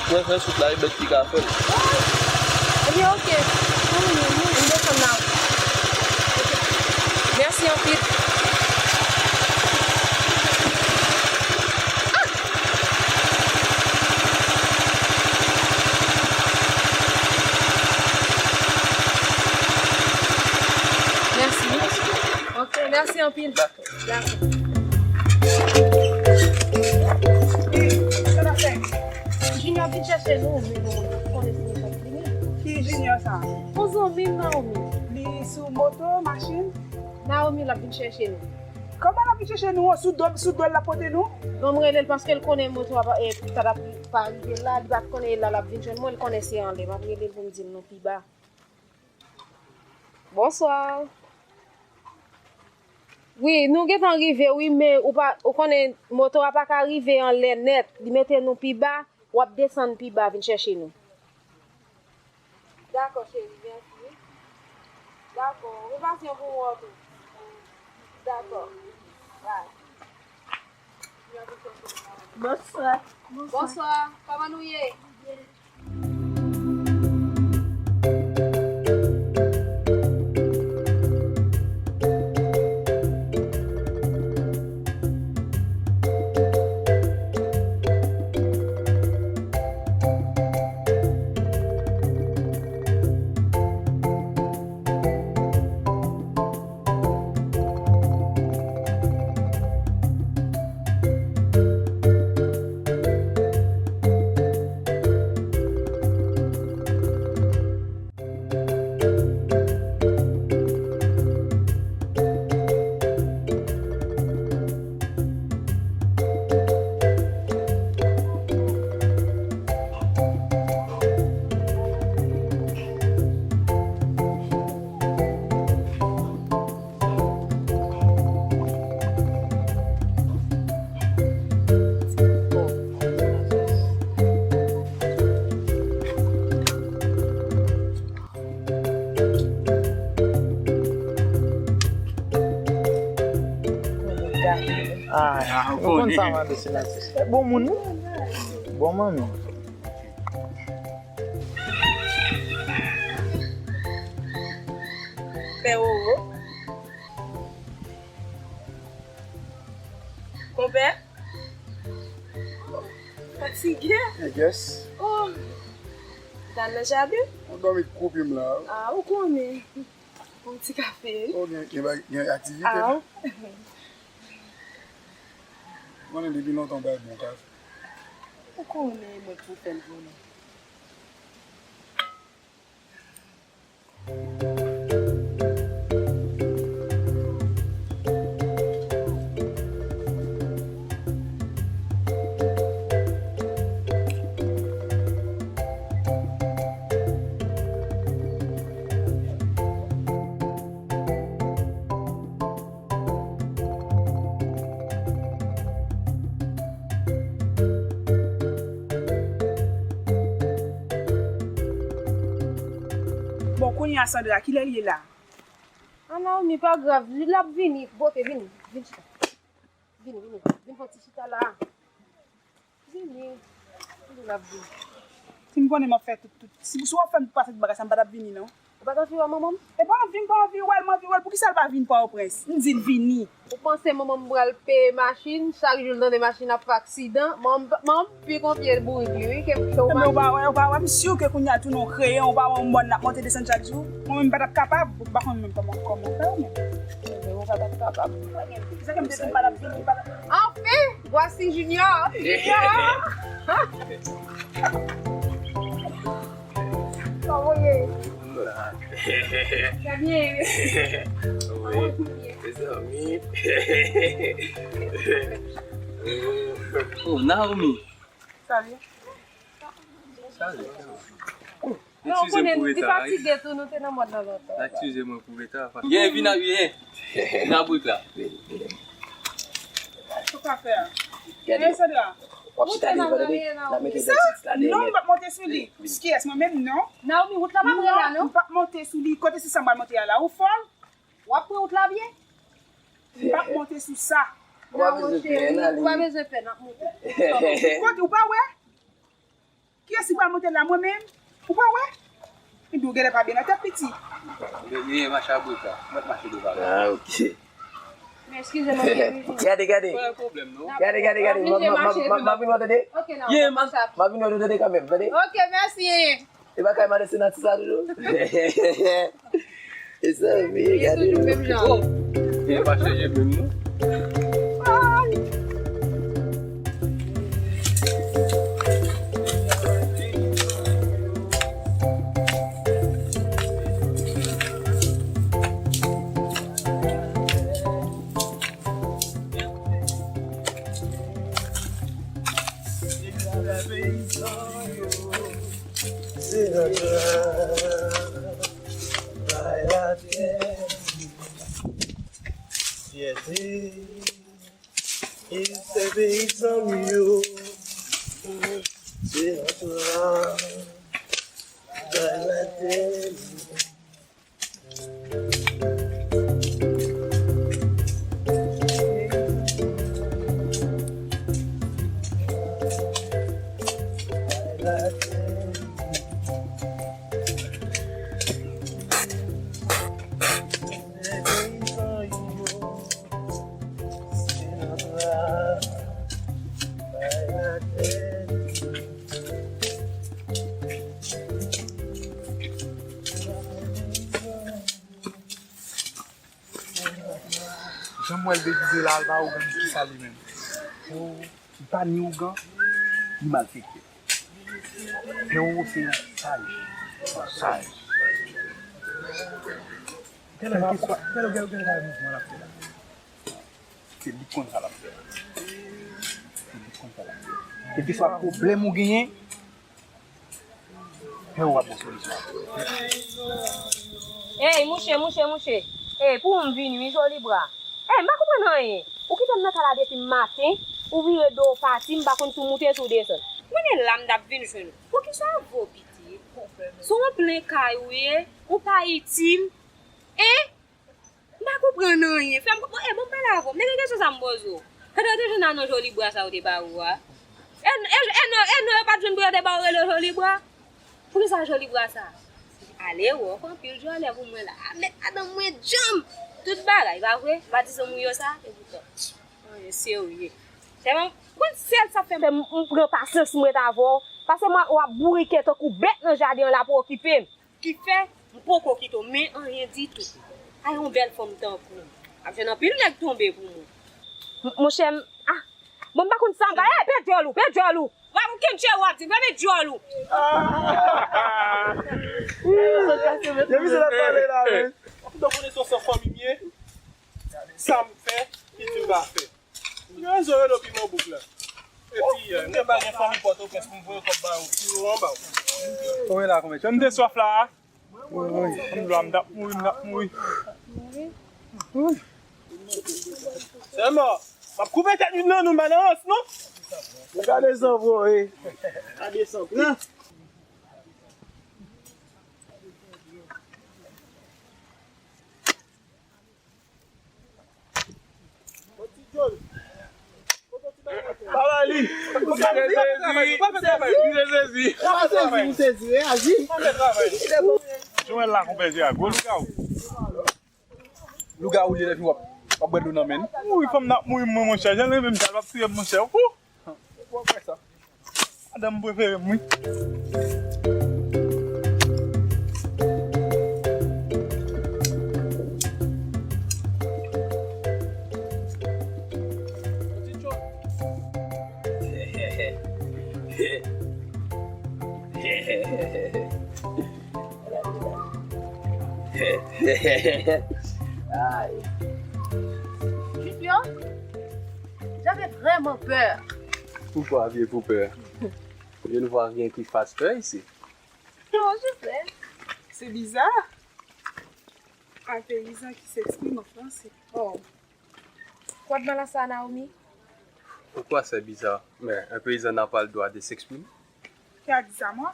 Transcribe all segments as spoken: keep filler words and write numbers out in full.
Mwen fè sou la, e bèt ki ka fè l. Ebyen, oke. Ann desann la. Oke. Mèsi anpil. Ah! Mèsi. Mèsi. Oke, mèsi anpil. Dakò. Dakò. Sa n ap fè? Junior vin chèche nou, men nou konnen si nou t ap vini. Ki Junior sa? On zanmi m, Naomi. Li sou moto, machin? Naomi, l ap vin chèche nou. Kòman l ap vin chèche nou? Sou do, sou do l ap pote nou? Bon, m rele l paske l konnen moto a pa, e, ta t ap pa rive la, li pa t konnen e la l ap vin jwenn mwen, l konnen se anlè. M ap rele l pou m di l nou pi ba. Bonswa. Wi, nou gentan rive, wi, men ou pa, ou konnen moto a pa ka rive anlè nèt. Li mete nou pi ba, w ap desann pi ba, vin chèche nou. Dakò, cheri, mèsi. Dakò, ou pasyan pou mwen tou. Dakò. Bye. Bonswa. Bonswa, kòman nou ye? Ah, ou konn sa mande senatris. Bon moun, wi. Bon manmi. Pè Roro. Konpè? Fatige? I guess. Oh. Ou t al nan jaden? Mwen dòmi koupi m la. Ah, ou konnen. Bon ti kafe, wi. Oh, gen, gen, gen aktivite. Ah. Mwen depi lontan bay bon kafe. Ou konnen mwen k pou fè l pou nou. Bon, kounye a, Sandra, kilè l ye la? A, Naomi, pa grav, l ap vini. Bote, vini, vin chita. Vini, vini, vin fè ti chita la. Vini. Vini, l ap vini. Si m konnen m ap fè tout, tout. Si, si w ap fè m tout pase tout bagay sa, m pa t ap vini, non. Ou pa t anvi wè manman m? E pa anvi m pa anvi wè l, m anvi wè l. Poukisa l pa vin Pòtoprens? M di l vini. Ou panse manman m pral peye machin? Chak jou l tande machin ap fè aksidan. Manman m, manman m pi konfye bourik li, wi, ke, ke w. Ebyen, ou pa wè, ou pa wè, m si ke kounye a tounen yon kreyon, ou pa wè yon mòn l ap monte desann chak jou. Mwen menm m pa t ap kapab, ou pa konn menm kòman, kòman fè menm. Ebyen, ou pa t ap kapab. Sa ke m te di m pa t ap vini, m pa t ap. Anfen, vwasi Junior. Junior. Kòman w ye? Sa byen? Wi. Mezanmi. Oh, Naomi. Salut. Salut. Non, ou konnen, li fatige tou, nou te nan mòd nan lontan. Eskize mwen pou reta. Gen, vin a, vin. Vin a bout la. Sa w ka fè a? Gade. Gade, Sandra. W ap chita devan, tande? N ap mete dentist la dèyè. Non, m p ap monte sou li. Kiyès, mwen menm? Non. Naomi, wout la pa pre la, non? M p ap monte sou li. Kote se sa m pral monte a la? Ou fòl? W ap pran wout la byen? M p ap monte sou sa. Ou pa bezwen pè, n ale. Ou pa bezwen pè, n ap monte. Kote, ou pa wè? Kiyès ki pral monte la, mwen menm? Ou pa wè? Li di w genlè pa byen nan tèt piti. Ye, ye, mache a brika. Mwen mache devan la. Ah, ok. Men eskize m, Gade, gade. Pa gen pwoblèm, non. Gade, gade, gade. M ap vin wè, tande. Ok, non. Ye, man. M ap vin wè, tande, kanmenm, tande. Ok, mèsi. E pa kay mande se nan ti sa toujou. E sa, men gade. Toujou menm jan. Oh, e pa chanje menm, non. Se nan travay latè, fyète, e se peyizan m yo. Se nan travay latè. Jan m wè l degize la, l pa ougan ki sa li menm. Oh, li pa ni ougan, ni malfektè. Pero se yon saj. Yon saj. Kèlkeswa, kèlkeswa mouvman l ap fè la. Se li k konn sa l ap fè. Se li k konn sa l ap fè. Kèlkeswa pwoblèm ou genyen, Pero w ap gen solisyon. Ey, mouche, mouche, mouche. Ey, pou ou m vini, wi, Joli Bra. Ey, m pa konprann anyen. Ou kite m nan kay la depi maten, ou vire do w pati, m pa konn si w moute, si w desann. Mwen e la m t ap vin jwenn ou. Poukisa w vo piti? Se yon plen kay ou ye, ou pa itil. En? M pa konprann anyen. Fè m, e, bon, m pale avè w. Men gen kesyon sa m poze w. Kòman w te jwenn a non Joli Bra sa yo te ba ou a? E, e, e non, e non yo pa t jwenn pou yo te ba ou rele w Joli Bra? Poukisa Joli Bra sa? Ale wòk anpil djòlè pou mwen la. A, met madanm mwen djanm. Tout bagay, pa vre? M pa di zanmi w yo sa? Epoutan. Anyen serye. Tèlman, konn sèl sa fè m, m pran pasyans mwen t avè w. Paske mwen, w ap bourike tankou bèt nan jaden an la pou okipe m. Ki fè m poko kite w, men anyen ditou. Ay, yon bèl fanm tankou w. Ap jwenn anpil nèg tonbe pou mwen. M-, monchè, m, ah, bon, m pa konn sa m ka, eh, pè djòl ou, pè djòl ou. W ap kenbe w ap di, men djòl ou. Depi se la pale la, men. Ou konn se yon fanmi m ye, sa m fè, ki di m pa fè. Gen rezon yo, piman bouk la. Epi, eh, m te ba gen fanmi Pòtoprens pou m voye kòb ba yo. Yo anba w. Konbyen la, konbyen? Jan m te swaf la a. Wi, wi. M dlo a, m t ap mouri, m t ap mouri. Sèlman, m ap koupe tèt youn nan nou, m pa nan rans, non. Gade san, bro, e. Gade san, pran. Papa li. Ou sezi. Ou sezi. Ou sezi. Reyaji. Jan w wè l la, konpè, se a gwo lougawou. Lougawou li lè fin w ap, w ap bwè dlo nan men l. Wi, fanm nan ap mouri mwen, monchè. Jan l renmen m sa, l ap touye m, monchè. Ou. Ou wè sa? Madanm prefere m, wi. Ay. Junior, j'avais vraiment peur. Pourquoi aviez-vous peur? Je ne vois rien qui fasse peur ici. Non, je sais. C'est bizarre. Un paysan qui s'exprime en français. Oh. Quoi de mal à ça, Naomi? Pourquoi c'est bizarre? Mais un paysan n'a pas le droit de s'exprimer. Qui a dit ça, moi?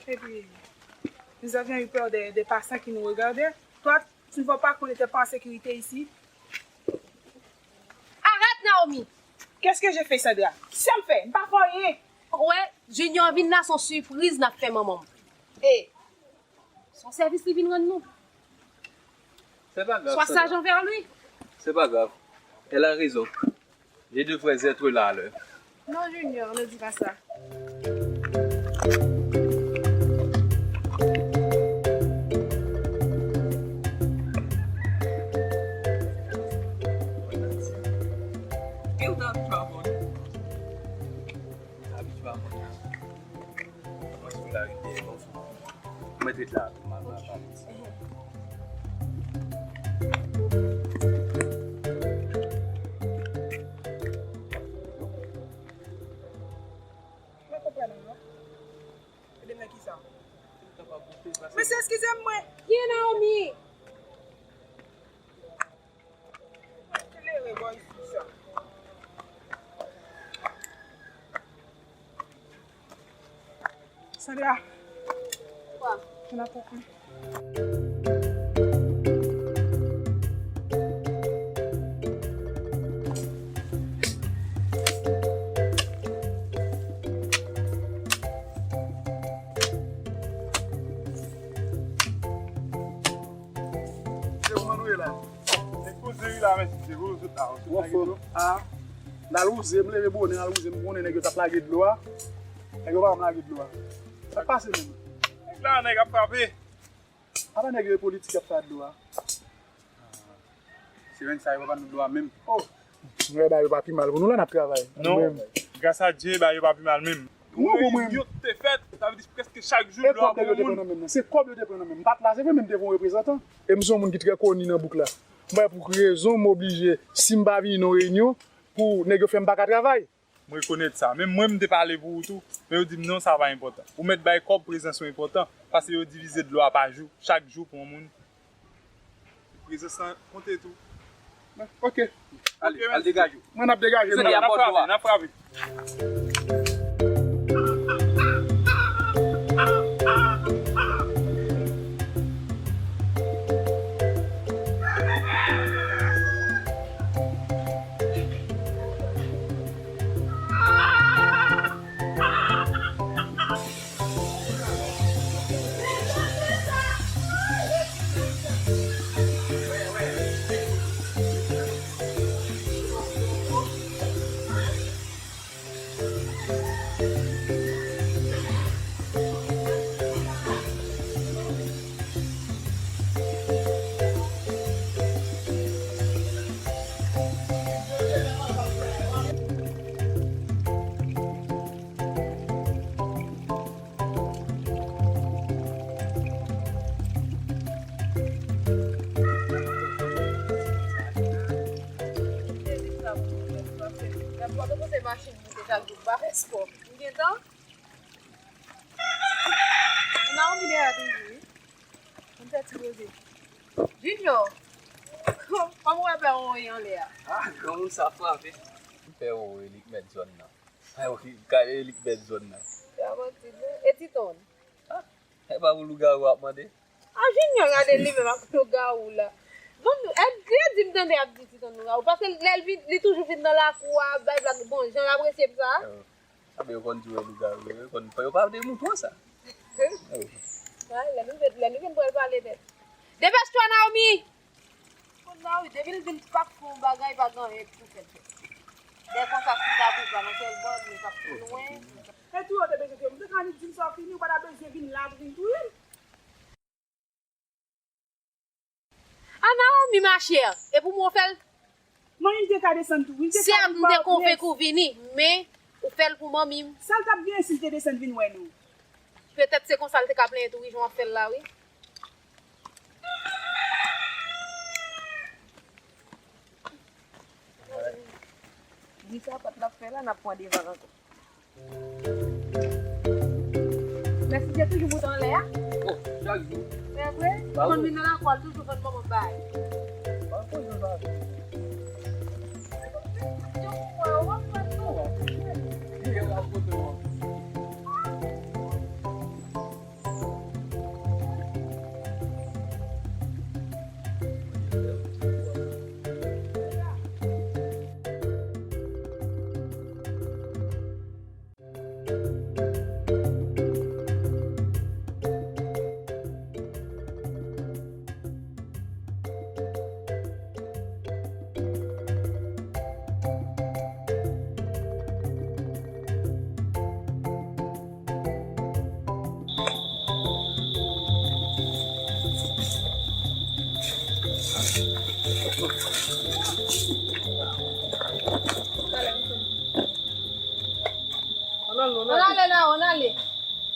Et puis, nous avions eu peur des, des passants qui nous regardaient. Toi, tu ne vois pas qu'on n'était pas en sécurité ici? Arrête, Naomi! Qu'est-ce que j'ai fait, Sandra? Sa m fè? M pa fè anyen. Ou wè, Junior vin la, se yon sipriz n ap fè manman m. E se yon sèvis li vin rann nou. C'est pas grave, Sois sage envers lui. C'est pas grave. Elle a raison. Je devrais être là à l'heure. Non, Junior, ne dis pas ça. Mwen sou la rivyè, bon, sou. Mwen ret la, m a, m a pale. Mwen konprann ou, non. Ede m nan kisa? Mesye, eskize m, mwen. Ki Naomi? Sandra. Kwa? Ann al pran kwen. Se kòman nou ye la? Se koze wi la, mèsi. Se koze sot la. Ou anfòm? A, n al wouze, m leve bonè, n al wouze, m konnen nèg yo t ap lage dlo a. Nèg yo pa janm lage dlo a. Sa k pase menm? Nèg la, nèg ap frape. Apa nèg yo e politik y ap fè ak dlo a? Se menm sa, yo pa ban nou dlo a menm. Oh, nou wè ba yo pa pi mal pou nou la n ap travay. Non, gras a Dye, ba yo pa pi mal menm. Non, bon, mwen. Yo te fèt, sa vle di prèske chak jou dlo a pou moun. E kòb yo te pran nan men m nan. Se kòb yo te pran nan men m. M pa t la, se vre, men m te voye yon reprezantan. E m se yon moun ki trè koni nan bouk la. M pa pou ki rezon m oblije, si m pa vini nan reyinyon, pou nèg yo fè m pa ka travay. M rekonèt sa. Menm mwen, m te pale pou ou tou. Men yo di m non, sa pa enpòtan. Ou mèt bay kòb, prezans ou enpòtan. Paske yo divize dlo a pa jou, chak jou pou yon moun. Prezans lan konte tou. Ok. Ale, al degaje w. Mwen ap degaje m. N ap frape, n ap frape. Mwen pa te panse machin moute chak jou, m pa fè spò. M gentan. Naomi dèyè toujou, wi. Ann fè ti koze. Junior, kòman w wè pè Wowoye anlè a? Ah, granmoun sa frape. Pè Wowoye li k mèt zòn nan. Ay, ok, kale li k mèt zòn nan. Se pa manti, non. E Titon? Ah, e pa pou lougawou w ap mande? Ah, Junior, gade li menm ak lougawou la. Bon, e, li di m tande ap di Titon lougawou. Paske lè l vin, li toujou vin nan lakou a, bay blag. Bon, jan l apresye m sa. Oh. Sa vle yo konn di w lougawou, yo konn, yo pa de mouton sa. Oh. Ay, lè nou vin, lè nou vin pral pale nèt. Depèch twa, Naomi! Konn Naomi, depi l di l p ap fè yon bagay, pa gen anyen pou fè l fè. Lè konsa, si l ta bout la nan sèl bò, li t ap pi lwen. E touye w te bezwen touye m. M te ka annik di m sa w fini, ou pa ta bezwen vin la pou vin touye m. A Naomi, ma chère, e pou mwen w fè l? Manmi m te ka desann tou, wi. M te ka vin pa w pyès. Sèt, m te konvenk ou vini, men ou fè l pou manmi m. Sa l t ap genyen si l te desann vin wè nou? Petèt se konsa l te ka plenyen tou, wi, jan w ap fè l la, wi. Di sa, pa t n ap fè la, n ap pran devan ankò. Mèsi, se toujou bout anlè a. Oh, chak jou. Se vre? Ba wi. Konn vin nan lakou a, l toujou konn ban mwen bay. Ba wi, konn sa. Yo, mwen, w ap fè tou. Li gen la foto.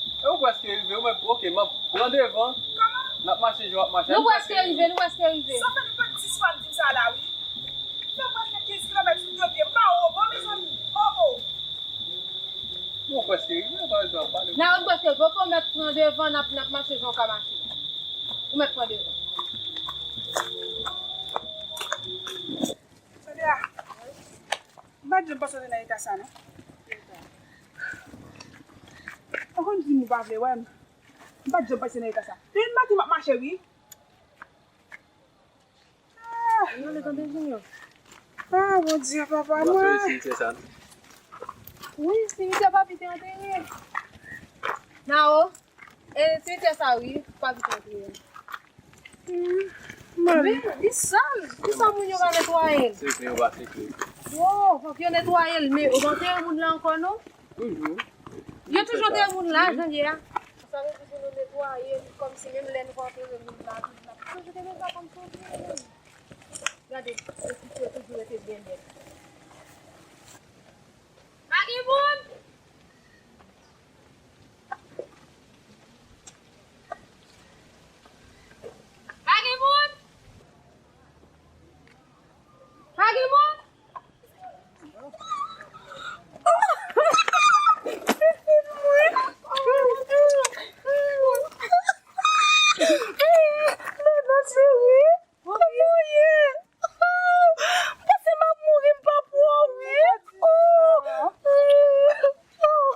E ou prèske rive, ou mèt, oke, m ap pran devan. N ap mache jan w ap mache. Nou prèske rive, nou prèske rive. Sa fè nou fè dis fwa m di m sa la, wi. Fè prèske kenz kilomèt sou de pye m, pa wo, bon, mezanmi. Oh, oh. Bon, prèske rive, pa jan w ap pale. Nan, ou prèske rive, ou mèt pran devan, n ap, n ap mache jan w ka mache. Ou mèt pran devan. Sandra, m pa t janm panse w te nan eta sa, non. Ou konn di m ou pa vle wè m. M pa t janm panse nan eta sa. Depi maten m ap mache, wi. Ah! Mwen ale tande Junior. Ah, Bondye, papa mwen. Wi, simitè papi te antere. Nao, e simitè sa wi, papi te antere. Hmm. Mwen, li sal, li sal moun yo pa netwaye l. Se vre, yo pa se vre. Yo, fòk yo netwaye l, men yo pa antere moun la ankò non. Toujou. Yo toujou antere moun la, jan l ye a. Sa vle di pou nou netwaye l, kòmsi menm lè nou pa antere moun la, tout la. Toujou te konsa kòm souvni. Gade, epi yo toujou rete byen bèl. Pa gen moun! Pa gen moun! Pa gen moun! Lena cheri, kòman w ye? M panse m ap mouri, m pa p wè w, wi. Oh, oh,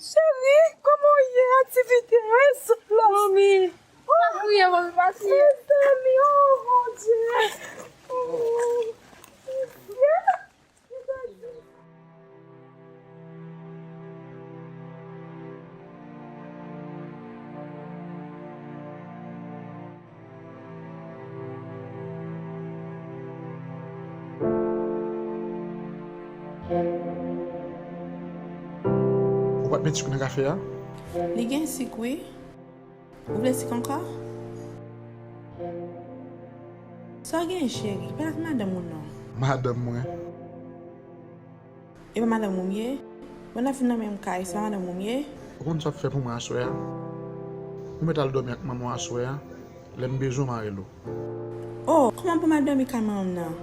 cheri, kòman w ye? Aktivite, wi, sou lòs. Mami, pa kriye, mami, pa kriye. Mezanmi, oh, Bondye. Oh, Bondye. Ou pa t met sik nan kafe a? Li gen sik, wi. Ou vle sik ankò? Sa w gen, cheri? Pale ak madanm ou non. Madanm mwen? E pa madanm ou m ye? Bon, n ap viv nan menm kay, se pa madanm ou m ye? Ou konn sa w ap fè pou mwen aswè a? Ou mèt al dòmi ak manman w aswè a. Lè m bezwen w, m a rele w. Oh, kòman pou m al dòmi kay manman m nan?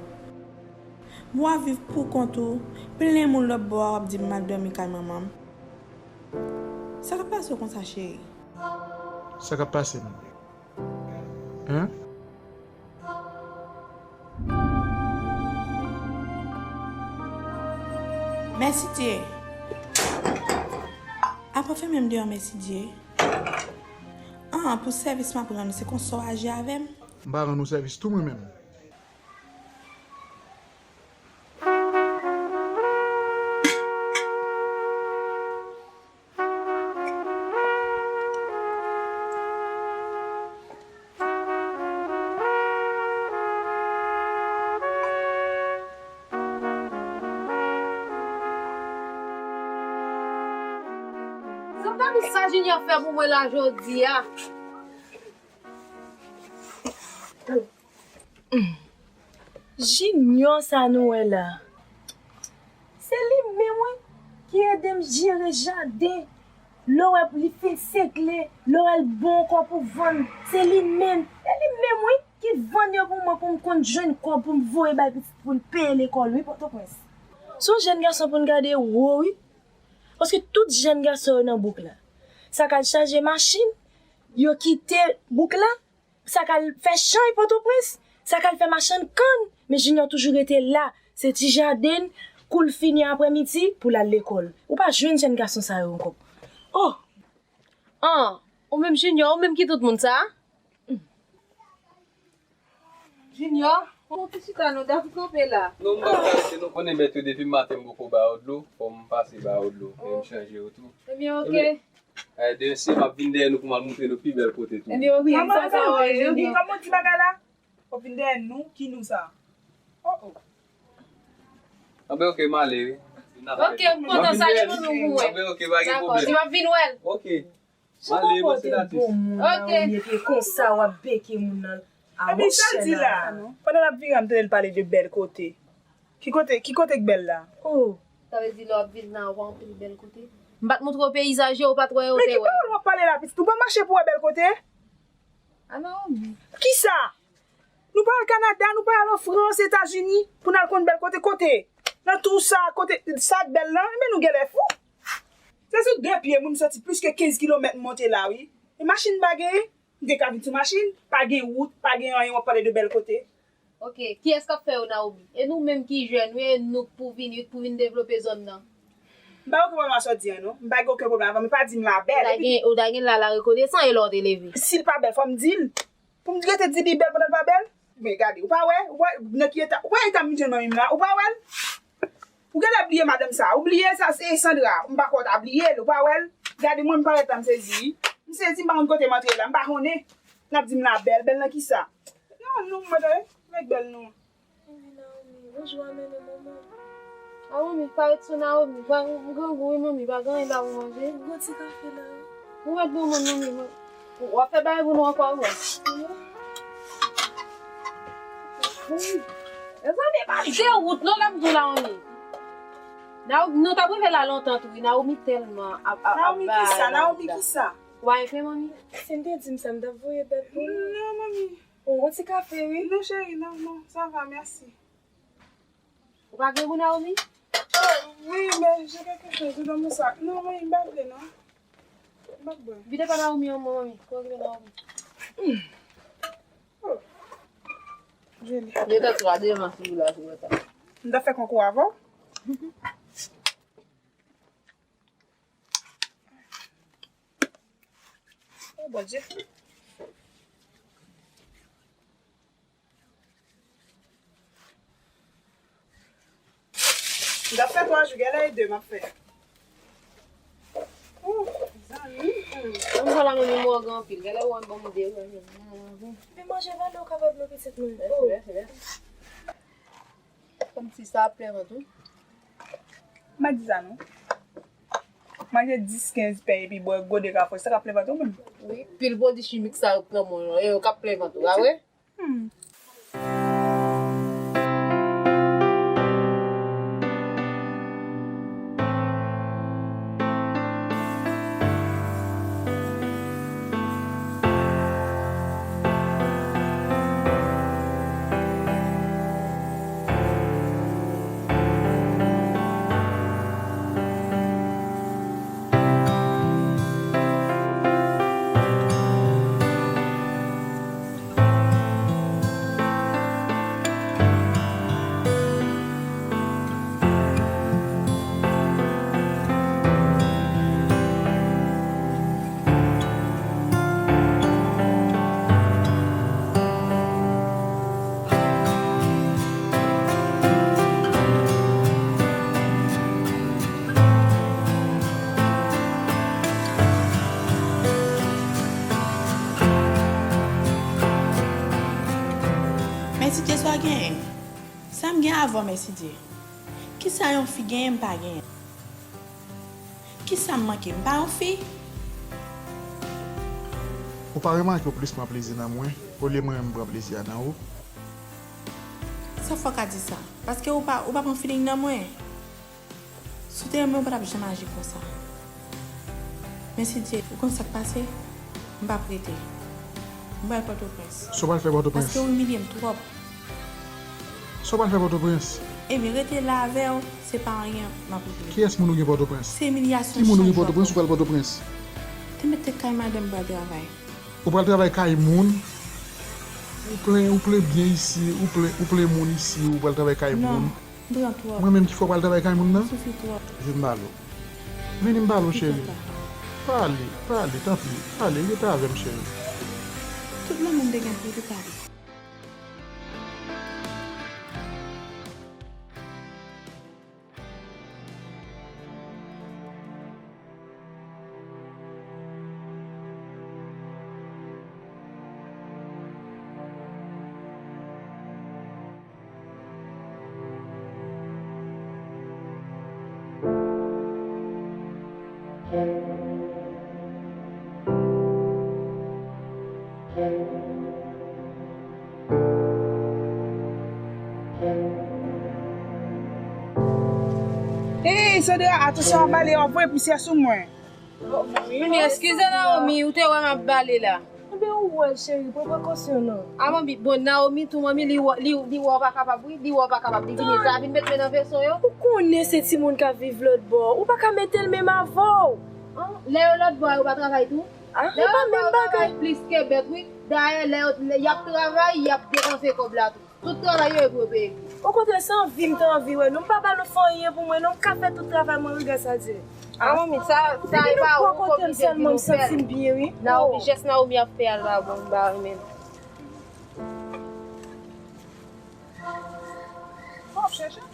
Bon, w ap viv pou kont ou, plen moun lòt bò a, w ap di m al dòmi kay manman m. Sa k ap pase w konsa, cheri? Sa k ap pase m? Hein? Mèsidye. Apa w fèmen m deyò, Mèsidye? An, pou sèvis m ap rann ou, se konsa w aji avè m? M pa rann ou sèvis tou mwen menm. Zanmi, sa Junior fè pou mwen la jodi a. Junior sa nou wè la. Se li menm, wi, ki ede m jere jaden. Lè w wè li fin sekle, lè w wè l bon ankò pou vann, se li menm. Se li menm, wi, ki vann yo pou mwen, pou m konn jwenn kòb pou m voye bay pitit pou l peye lekòl, wi, Pòtoprens. Se yon jèn gason pou n gade wo, wi. Paske tout jèn gason yo nan bouk la. Sa k al chaje machin, yo kite bouk la. Sa k al fè chay Pòtoprens, sa k al fè machann kann, men Junior toujou rete la. Se ti jaden, kou l fini aprèmidi, pou l al lekòl. Ou pa jwenn jèn gason sa yo ankò. Oh! An, ou menm Junior, ou menm ki tout moun sa? Junior, ou te chita non, w t ap kanpe la. Non, m p ap kanpe, nou konnen mèt yo depi maten m poko ba yo dlo, fò m pase ba yo dlo, men m chanje yo tou. Ebyen, oke. Ebyen, eh, demen si m ap vin dèyè nou pou m al montre nou pi bèl kote tou. Ebyen, oke, sa, sa, w ap jwenn yo. Kòman w di bagay la? W ap vin dèyè nou, ki nou sa? Oh, oh. Anben, oke, m ale, wi. Oke, m kontan, salye moun ou pou mwen. Anben, oke, pa gen pwoblèm. Dakò, si m ap vin wè l. Oke. M ale, bon, senatrice. Oke. Ou mete konsa, w ap beke moun nan. Epi sa l di la, pandan l ap vire a, m tande l pale de bèl kote. Ki kote, ki kote k bèl la? Oh, sa vle di lè w ap vin la, w ap wè anpil bèl kote? M pa t montre w peyizaj yo, ou pa t wè yo, ou te wè. Men ki pawòl w ap pale la, pitit? Ou pa mache pou wè bèl kote? A Naomi. Kisa? Nou pa al Kanada, nou pa al an Frans, Etazini, pou n al konn bèl kote? Kote? Nan twou sa, kote sa k bèl lan? Men nou genlè fou. Se sou de pye m wi, m soti plis ke kenz kilomèt m monte la wi. E machin m pa genyen, m te ka vin sou machin, pa gen wout, pa gen anyen, w ap pale de bèl kote. Ok, kiyès k ap fè yo Naomi? E nou menm ki jèn wi, e nou k pou vini, k pou vin devlope zòn nan. M pa okipe m a sa w di an non. M pa gen okenn pwoblèm avè l, men pa di m la bèl. Ou ta gen, ou ta gen la, la rekonesan e lè w te leve. Si l pa bèl, fò m di l. Pou m rete di li bèl pandan l pa bèl? Men gade, ou pa wè, ou wè nan ki eta, ou wè eta m vin jwenn manmi m la, ou pa wè l? Ou genlè bliye madanm sa, ou bliye sa se Sandra, m pa kwè w ta bliye l, ou pa wè l? Gade mwen m parèt la m sezi wi. M sezi, m pa konn kote m antre la, m pa konnen. N ap di m la bèl, bèl nan kisa? Non, non, mwen tande, nèg bèl non. Wi, Naomi, bonjou a mennen manman. A manmi, pa ret sou Naomi, pa, m grangou wi manmi, pa gen anyen la pou manje. Gon ti kafe la. Ou mèt bon moun manmi, w ap fè bagay pou nou ankò wi. Wi. Mezanmi, pa dewout non lè m di w la manmi. Naomi, nou t ap rive la lontan tou wi, Naomi tèlman ap, ap, ap Naomi kisa? Naomi kisa? Ou pa enpe manmi? Si m te di m sa, m t ap voye bèt pou nou. Non, manmi. Ou, yon ti kafe, wi. Non, cheri, non, non, ça va, merci. Ou pa gen pou Naomi? Oh, oui, mais j'ai quelque chose dans mon sac. Non, manmi, m pa vle, non. M pa bwè. Vide pa Naomi, yon manmi. Kò vide Naomi. Oh. Julie. Li te twa devan sou la, sou la. M ta fè konkou avè w. Oh, Bondye. M t ap fè twa jou, genlè e de m ap fè. Ooh, zanmi, hmm. Mwen vwala mwen menm mòg anpil, genlè ou wè m ban m de. Vin manje vale ou kapab non pitit mwen. Mèsi, mèsi, mèsi. Kòmsi sa ap plen vant wi. M pa di sa non. Manje dis, kenz pen epi bwè gode kafou, sa k ap plen vant ou menm? Wi, pil pwodui chimik sa yo pran mwen yo, e yo k ap plen vant ou, pa vre? Hmm. Mèsidye, sa w genyen? Sa m gen avè w, Mèsidye? Kisa yon fi genyen m pa genyen? Kisa m manke? M pa yon fi? Ou pa remake w plis pran plezi nan mwen, olye mwen menm m pran plezi a nan ou? Sa fè w ka di sa? Paske ou pa, ou pa pran feeling nan mwen? Si w te renmen, ou pa t ap janm aji konsa. Mèsidye, ou konn sa k pase? M p ap rete. M pral Pòtoprens. Sa w pral fè Pòtoprens? Paske w imilye m twòp. Sa w pral fè Pòtoprens? Ebyen, rete la avè w, se pa anyen m ap regle. Kiyès moun ou gen Pòtoprens? Se imilyasyon chak jou. Ki moun ou gen Pòtoprens, ou pral Pòtoprens? Te mete kay madanm, m pral travay. Ou pral travay kay moun? Ou plen, ou plen byen isi, ou plen, ou plen moun isi, ou pral travay kay moun? Non, m pran twòp. Mwen menm ki fè w pral travay kay moun nan? M soufri twòp. Vin m pale w. Vini m pale w, cheri. Pale, pale, tanpri. Pale, rete avè m, cheri. Tout lanmou m te gen pou ou te pale. Hey, Sandra, atansyon, w ap bale, w ap voye pousyè sou mwen. Manmi, eskize Naomi, ou te wè m ap bale la. Ebyen, ou wè, cheri, pran prekosyon, non. A, manmi, bon, Naomi tou, manmi, li wè, li, li wè w pa kapab, wi, li wè w pa kapab, li vin, sa vin met men nan veso yo. Ou konnen se timoun k ap viv lòt bò, ou pa ka mete l menm avè w. An, lè yo lòt bò a, yo pa travay tou? A, lè yo pa menm bagay. Travay plis ke bèt, wi. Dayè, lè yo, lè y ap travay, y ap depanse kòb la tou. Tout travay yo e pou yo peye. Okontrè, se anvi m te anvi wè nou. M pa ba nou fè anyen pou mwen, non. M ka fè tout travay mwen, wi, gras a Dye. A, manmi, sa, sa e pa ou k oblije di nou fè l. Naomi, jès Naomi ap fè a la, bon, m pa renmen l. Bon, chèche.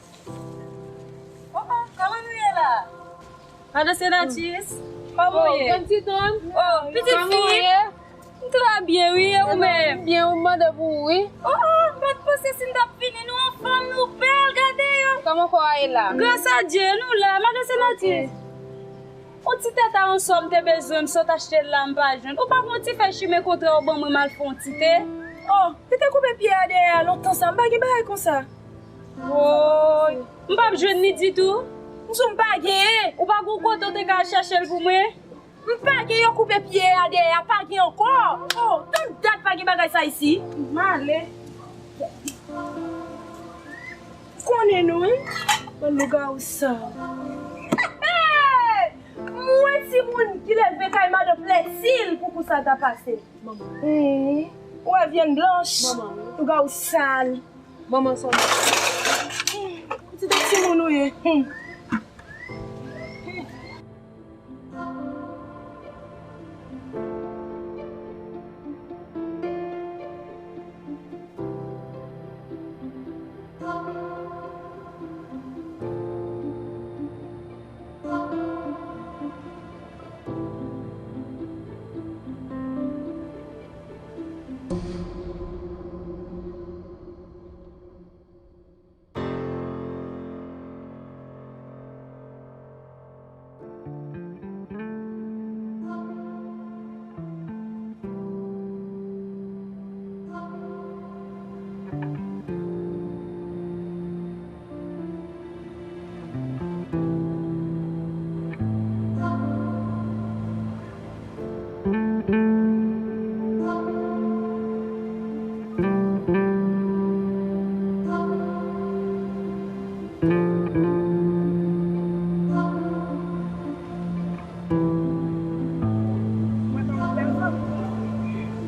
Oh, oh, kòman nou ye la? Madan Senatus, kòman w ye? Grann Titon. Oh, pitit fi. M trè byen, wi, e ou menm? Byen, ou mande pou ou, wi. Oh, oh, m pa t panse si n t ap vini, nou anfòm, nou bèl, gade yo. Kòman kò a ye la? Gras a Dye, nou la, Madan Senatus. On ti tè ta yon sò m te bezwen, m sot achte l la, m pa jwenn. Ou pa gon ti fèy chimen kontrè ou ban mwen m al fè on ti te? Oh, li te koupe pye a dèyè a lontan sa, m pa gen bagay konsa. Woy, m p ap jwenn li ditou. M di w m pa genyen. Ou pa gon kote w te ka al chèche l pou mwen? M pa gen, yo koupe pye a dèyè a, pa gen ankò. Oh, tann dat pa gen bagay sa isi. M ale. Konnen nou, wi. Bann lougawou sa. Hey! Mwen timoun ki leve kay madan Plètil pou kou sa ta pase. Manman. Ou wè vyann blanch, lougawou sal. Manman sa. Ti timoun ou ye.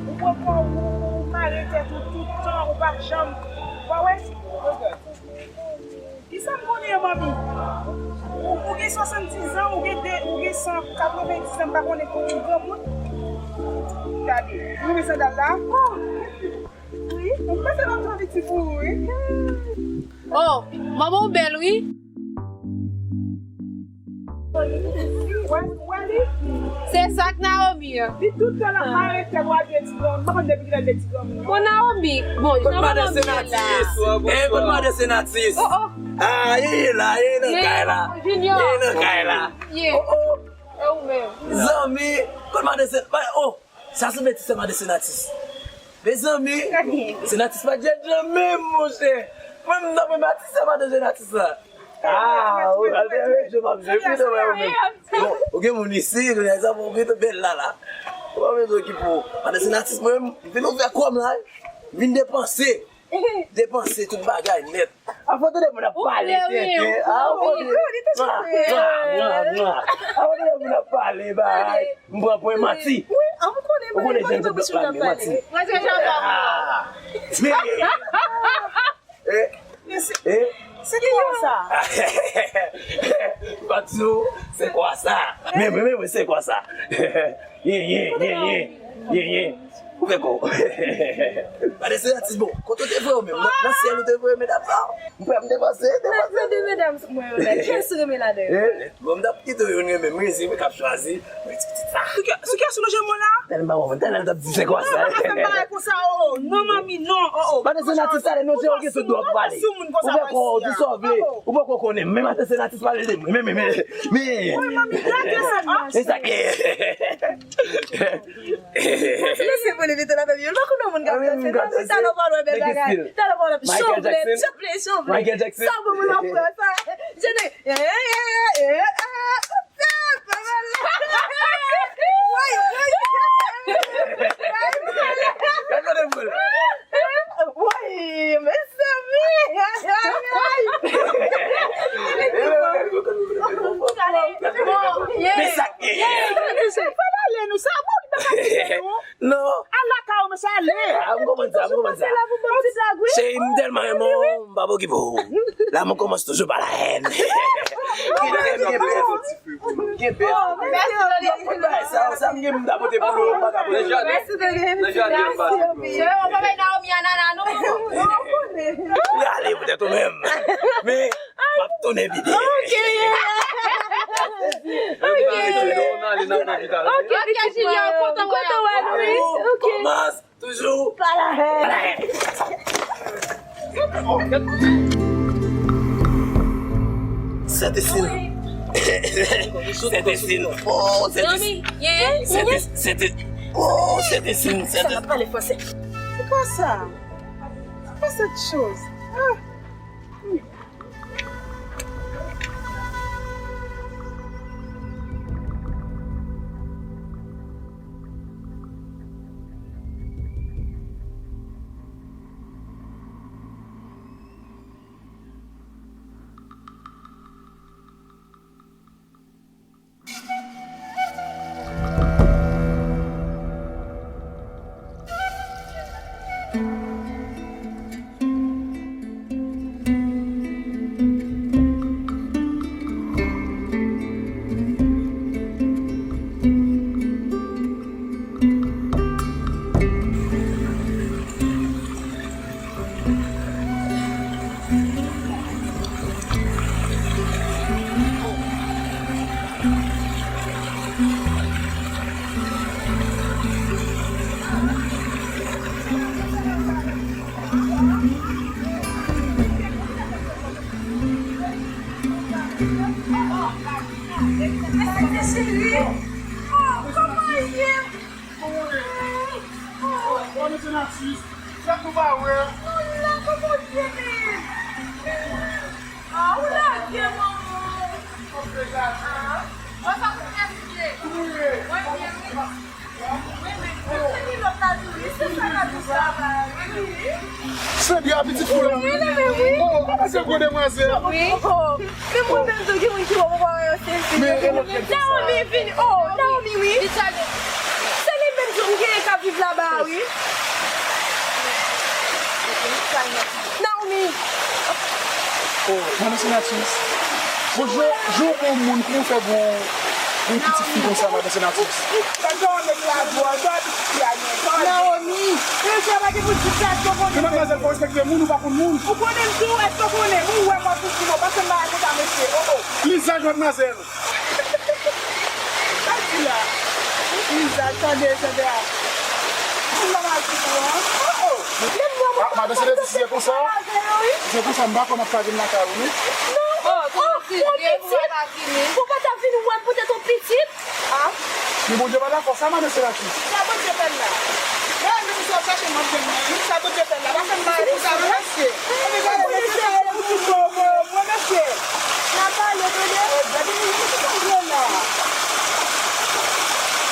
Ou pran kò w, ou mare tèt ou tout tan, ou pa janm. Ou pa wè? Kisa m konnen an, manmi? Ou, ou gen swasanndiz an, ou gen de, ou gen san katrevendiz an, m pa konnen, ou granmoun. Gade, ou renmen sandal la? Oh! Wi. Ou pa fè lòt anvi ti pou ou, wi. Oh, manman w bèl, wi. Wè, wè li. Se sa k Naomi an. Li tout tan l ap mare tèt w ak de ti granmoun. M pa konn depi kilè de ti granmoun. Bon, Naomi. Bon, jan manman m ye la. Eh, kot madan Senatus? Oh, oh. Ah, ye, ye la, ye nan kay la. Junior. Ye nan kay la. Ye. Oh, oh. E ou menm? Zanmi, kot madan Senatus? Oh, sa se bèl ti sè madan Senatus. Mezanmi, Senatus pa djèdjan menm, monchè. Mwen, m nan premye ti sè madan Senatus la. Ah, ou al fè rejo, m ap jwe pi devan ou menm. Bon, ou gen moun isi, kounye a sa, bon, ou gen bèl la, la. Ou pa bezwen okipe w. Madan Senatus, mwen menm, m vin ouvè kò m la, wi. M vin depanse. Depanse tout bagay nèt. Afò tande moun ap pale tenten. Afò tande. Afò tande moun ap pale, bay. M pran pwen manti. Wi, an m konnen. Ou konnen jan nèg ap pale, manti. Mwen se jan pa. Men. Eh. Eh. Se kwa sa? M pa di w, se kwa sa? Men, men, men, men, se kwa sa? Yen, yen, yen, yen, yen, yen. Ou fè kò. Madan Senatus, bon, kote w te voye w menm? Nan, nan syèl ou te voye medam sa? M pran, m depanse, depanse. Mwen, mwen, medam mwen yo la. Kiyès ou renmen ladan yo? Eh, bon, m t ap kite w, youn renmen m, wi, se mwen k ap chwazi. Mwen ti pitit Sou kè, sou kè sou lonje mwen la? Tèlman bon, tèlman l t ap di se kwa sa. Non, pa fè m bagay konsa, oh, oh. Non, manmi, non, oh, oh. Pandan se natis ale, non, se yo ki sou dwa pou pale. Ou fè kò w di sa w vle. Ou poko konnen. Men maten se natis pale de mwen. Men, men, men, men. Wi, manmi, gade sa. E sa ki. Lese pou li vite la, fè l pa konn moun k ap danse. Talè w pa wè bèl bagay. Talè w pa wè. Chanble, chanble, chanble. Michael Jackson. Sa bon, mwen ap pran sa. Je ne, eh, eh, eh, eh, ah. Woy, mezanmi. Bon, yeah. Fè l ale, nou sa bon, li pa ka kite nou. Non. Al lakay ou, mesye, ale. Ah, m konprann sa, m konprann sa. Cheri, m tèlman renmen w, m p ap okipe w. L'amour commence toujours par la haine. Gen bèf, gen bèf. Gen bèf. Sa, sa m gen m ta pote pou nou, m pa ka pote. Mèsi, Denis. Mèsi, anpil. Yo, w pa bay Naomi anana, non. Ou ale poutèt ou menm. Men, m ap tounen vide. Ok, yeah. Ok, Junior, kontan wè w. Kontan wè nou, wi. Ok. Kòmans toujou pa la haine. Sèt Esin. Sèt Esin. Oh, Sèt Esin. Sèt Esin. Sèt Esin. Oh, Sèt Esin. Sèt Esin. Sa pa pale fransè. C'est quoi ça? C'est quoi cette chose? Ah. Cheri, oh, kòman w ye? Kòman w ye? Oh, oh, mesye Natis, fèt nou pa wè. Nou la, kòman w ye, men? Ah, ou lage manman. Ah, mwen pa konn mesye. Mwen byen, wi. Wi, men mwen se ki lòt la tou, wi. Se sa la tou sa, wi. Se byen, pitit fou la. Wi, wi, wi. Oh, kòman se gwo demwazèl? Wi. Oh. Men mwen menm tou, gen moun ki wè mwen pa wè yo sezi. Men e lòt nèg sa. Naomi vini. Oh, Naomi, wi. Se li menm tou m genyen k ap viv laba a, wi. Naomi. Oh, madan Senatus. Bon, jan, jan w bon moun, kòman w fè gon, gon pitit fi konsa, madan Senatus? Sa jan w met lajwa, jan w pitit fi a gen. Naomi. Men madmwazèl, fò w respekte moun, ou pa konn moun. Ou konnen m tou, èske w konnen m? Ou wè m ap di w, pase m bagay konsa, mesye. Oh, oh. Lizaj, madmwazèl. Sa l di la? Lizaj, tande, tande a. Ou nòmal sou kou an? Oh, oh. Ah, madan Senatus, si se konsa, si se konsa, m pa kwè m ap ka vin lakay ou, non. Non. Oh, oh, pitit. Ou pa ta vin wè m poutèt yon pitit? Ah. Men Bondye pa dakò sa, madan Senatus. Sa Bondye fè l la? Gade, menm sa w chache m ap jwenn nan, wi. Sa Bondye fè l la. Pase m bagay pou sa, wi, mesye. Mwen, mesye. N a pale, tande. Gade, menm sa w vle la.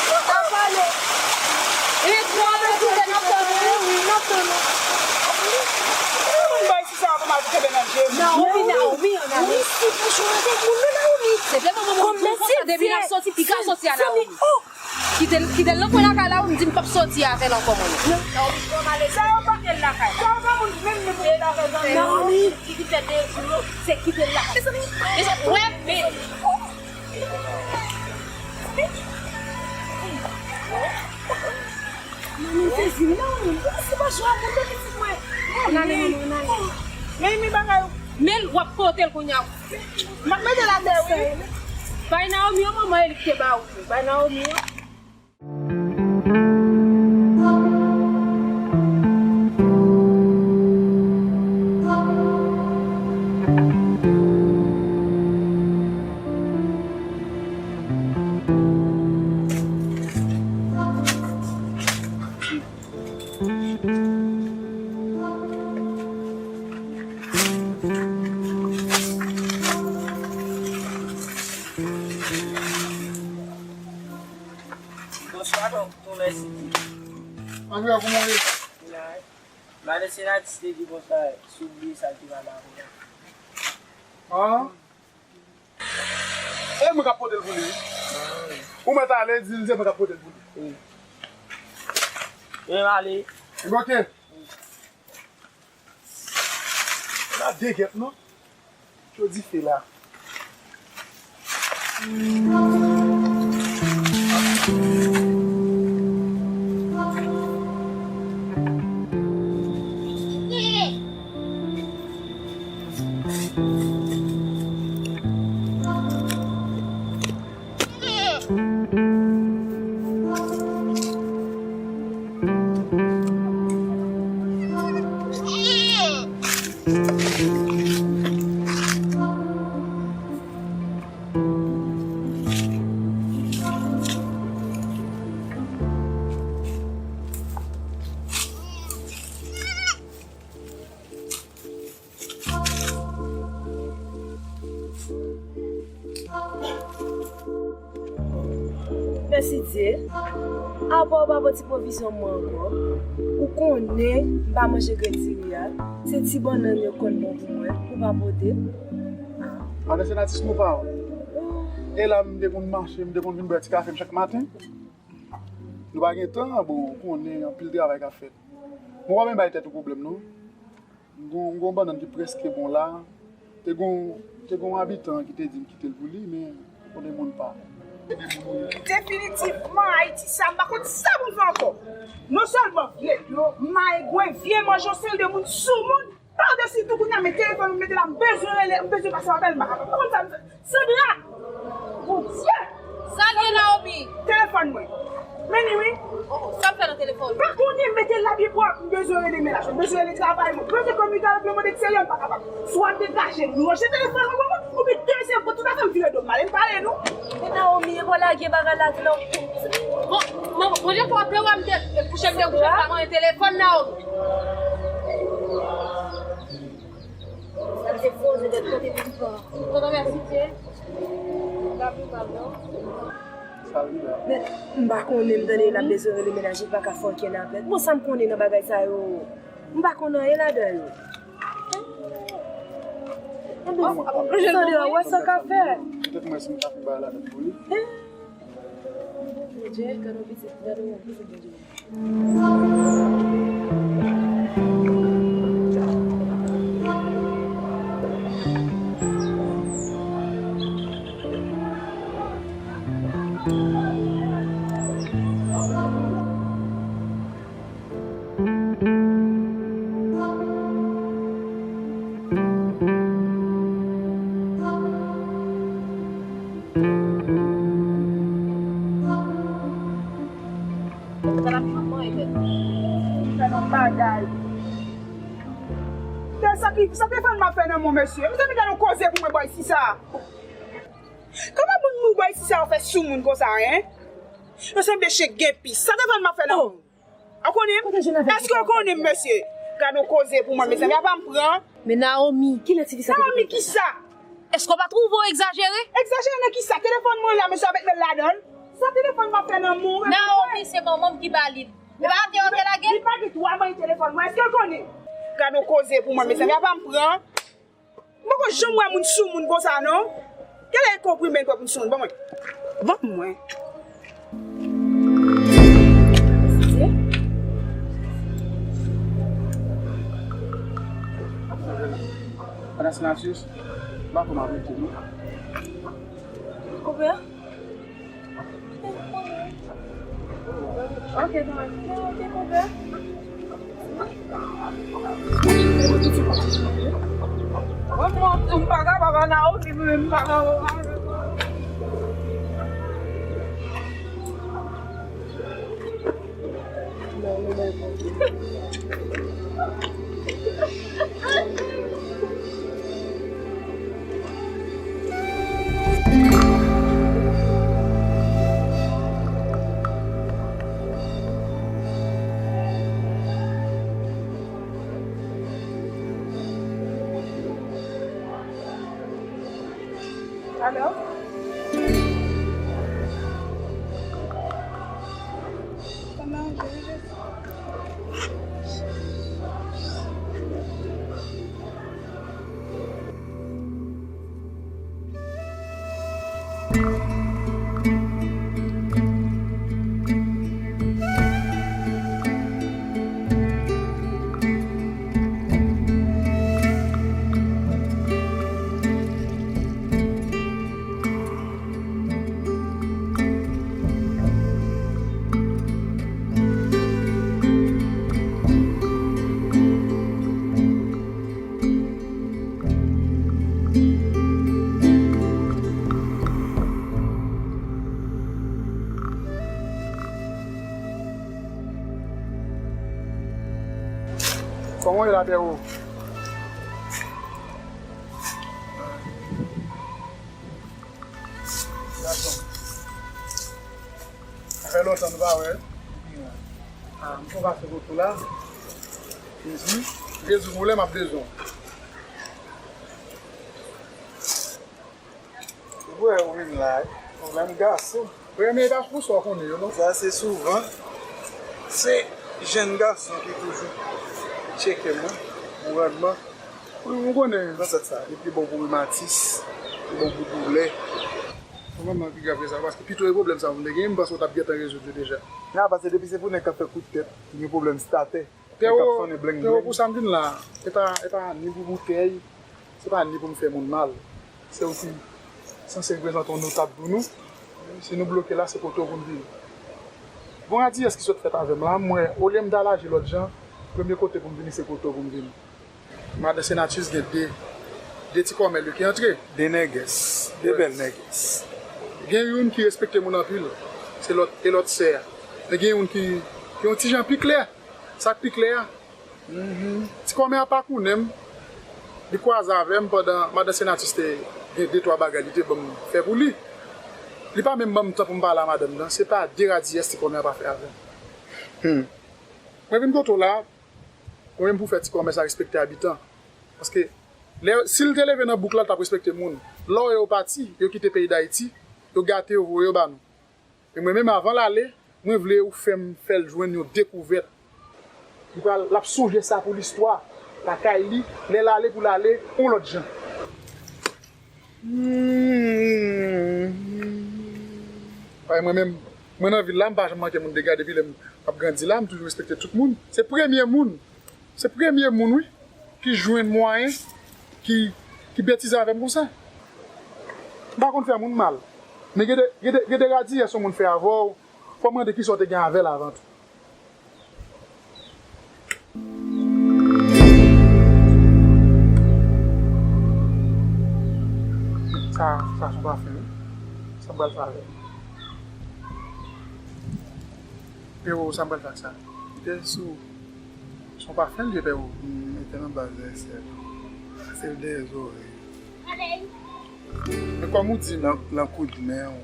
N a pale. E twa, mesye, n ap tann ou. Wi, n ap tann ou. Mwen bay sou sa, kòman kenbe nan je m. Naomi, Naomi, Naomi. Wi, si pou chwazi moun, non, Naomi. Se vre, manman, mwen di w konsa, depi n ap soti, pika soti a Naomi. Oh! Kite l, kite l nan kwen lakay la, ou m di m p ap soti avè l ankò, mwen. Non, Naomi, kòman ale? Sa yo pa kite l lakay. Sa yo pa moun menm, menm pou lakay, zanmi. Naomi. Ki kite l de jou, se kite l lakay. Mezanmi, mezanmi, wè, men. Mezanmi, sezi, Naomi, se pa jwa moun, non, pitit mwen. Ann ale, manman, ann ale. Men, men bagay. Men w ap pote l kounye a. M ap mete l atè, wi. Bay Naomi yon manman, e li ki te ba ou. Bay Naomi yon. Andrea, kòman w ye? Mwen la, wi. Madan Senatus te di konsa, si w bliye sa l te pale avè w la. Ah? E mwen k ap pote l pou li, wi. Ou mèt ale, di l se mwen k ap pote l pou li. Wi. Wi, m ale. Ebyen, oke. Pa degèt non. Cho dife la. Mèsi Dye. Apa w pa pote ti pwovizyon mwen ankò? Ou konnen m pa manje grenn diri a. Se ti bannann yo konn bon pou mwen. Ou pa pote? Madan Senatus, nou pa wè. E la m te konn mache, m te konn vin bwè ti kafe m chak maten. Nou pa gen tan, bon, ou konnen anpil travay k ap fèt. Mwen pa menm bay tèt ou pwoblèm non. M gon, m gon bannann ki prèske bon la. Te gon, te gon abitan ki te di m kite l pou li, men ou konnen moun pa. Definitivman, Ayiti sa, m pa konn sa pou m fè ankò. Non sèlman vye dlo, mayi gwen, vye manje, yon seri de moun sou moun. Padesi tou kounye a, men telefòn m mete la, m bezwen rele, m bezwen pase apèl, m pa kapab. Ou konn sa m fè? Sandra! Bondye! Sa l ye, Naomi? Telefòn mwen. Men li wi. Oh, oh, sa l fè nan telefòn? Pa konnen, mete l la byen pwòp. M bezwen rele mennaj mwen, m bezwen rele travay mwen, m bezwen kominike avèk lemonn eksteryè, m pa kapab. Swa degaje m, ranje telefòn mwen pou mwen, oubyen demen se pou tout afè m vire do m ale, m pale nou. Men Naomi, e pa lage bagay la di nan. Bon, bon, Bondye fè w te wè m te kouche, m te kouche, m pa manyen telefòn, Naomi. Sa te poze tèt kote pou li pa. Tonton, mèsi Dye. Ou pa pi mal non. Men, m pa konnen, m tande l ap bezwen rele mennaj li, pa ka fè okenn apèl. Bon, sa m konnen nan bagay sa yo, m pa konn anyen ladan yo. Enben, Sandra, wè sa w ka fè. Petèt mwen si m ka fè bagay la tèt pou li. Bondye, gade yon pitit, gade yon pitit, Bondye. Sa n ap fè anmwen, Evèt? Fè nan bagay. Sa ki, sa telefòn m ap fè nan men w, mesye? Mezanmi, gade yon koze pou mwen bò isi sa. Kòman moun, moun bò isi sa yo fè sou moun konsa, en? Yo sanble chen gen pis. Sa telefòn m ap fè nan men w? Ou konnen m? Èske w konnen m, mesye? Gade yon koze pou mwen, mezanmi. Apa m pran? Men Naomi, kilè ti fi sa te Naomi, kisa? Èske w pa twouve w egzajere? Egzajere nan kisa? Telefòn mwen la, mesye, avèk men l ladan l. Sa telefòn m ap fè nan men w? Naomi, se manman m ki ba li l. E pa atè yo te lage l? Li pa gen dwa manyen telefòn mwen. Èske w konnen? Gade yon koze pou mwen, mezanmi. Apa m pran? M poko janm wè moun sou moun konsa non. Genlè e konprime l pran pou m sou moun. Ban mwen. Ban mwen. Madan Senatus, m pa konn ap rete non. Konpè? Ok, konpè. Ok, konpè. Mwen, mwen, m pa kapab a Naomi, mwen, m pa kapab. Alo? Sa m Kòman w ye la, Pèwo? Gason. Sa fè lontan nou pa wè. Ah, m tou pase kote w la. Mhm. Rezoud pwoblèm m ap bezwen. Ou wè, ou vin la, pwoblèm gason. Premye, e pa pou sa w konnen yo, non? Sa se souvan. Se jèn gason ki toujou tcheke mwen pou randman. Ou, ou konnen. Nan sans sa, li pi bon pou rimatis, li bon pou doulè. Mwen menm ki grav ke sa, paske pito e pwoblèm sa moun te gen, m panse w t ap gentan rezoud yo deja. Nan, paske depi se pou nèg k ap fè kout tèt, li gen pwoblèm statè. Nèg k ap sonnen bleng bleng. Pèwo, pou sa m vin la, e pa, e pa ni pou boutèy, se pa ni pou m fè moun mal. Se ou ki sanse reprezante yon notab pou nou. Si nou bloke la, se kote w pou n vini. Gon radiyès ki sot fèt avè m la, m wè, olye m t al aji lòt jan, premye kote pou m vini, se kote w pou m vini. Madan Senatus gen de, de ti kòmè l yo ki antre. De nègès, de bèl nègès. Gen youn ki respekte moun anpil, se lòt, e lòt sè a. Men gen youn ki, ki yon ti jan pi klè. Sa k pi klè a, ti kòmè a pa konnen m. Li kwaze avè m pandan madan Senatus te gen de twa bagay li te ban m fè pou li. Li pa menm ban m tan pou m pale a madanm nan. Se pa de radiyès ti kòmè a pa fè avè m. Mwen vin kote w la, ou menm pou fè ti kòmè sa respekte abitan. Paske lè, si l te leve nan bouk la, l t ap respekte moun. Lè w wè yo pati, yo kite peyi Dayiti, yo gate yo voye yo ba nou. E mwen menm, avan l ale, mwen vle ou fè m fè l jwenn yon dekouvèt. Li pral, l ap sonje sa pou listwa lakay li, lè l ale pou l ale yon lòt jan. Paske mwen menm, mwen nan vil la, m pa janm manke moun dega depi lè m ap grandi la, m toujou respekte tout moun. Se premye moun Se premye moun, wi, ki jwenn mwayen, ki, ki betize avè m konsa. M pa konn fè moun mal. Men gen de, gen de, gen de radiyès yon moun fè avè w, fò w mande kisa w te gen avè l avan tou. Sa, sa se yon pafen, wi. Sa m pral fè avè l? Pèwo, sa m pral fè ak sa? Li te sou, sou pafen l ye, Pèwo. M mete nan baz Rèsèl. Pase l dèyè zòrèy. Men kòm ou di m. Nan, nan koudmen w.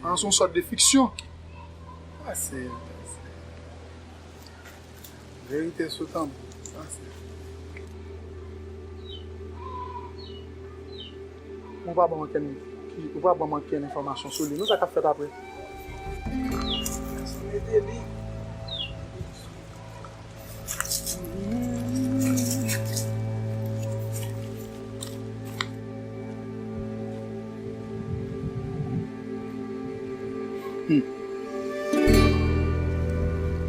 An, se yon sòt de fiksyon. Pase l, pase l. Verite sou tanbou. Sa se. Ou pa ban m okenn, ou pa ban m okenn enfòmasyon sou li. Non, sa k ap fèt apre? Mete li. Hmm.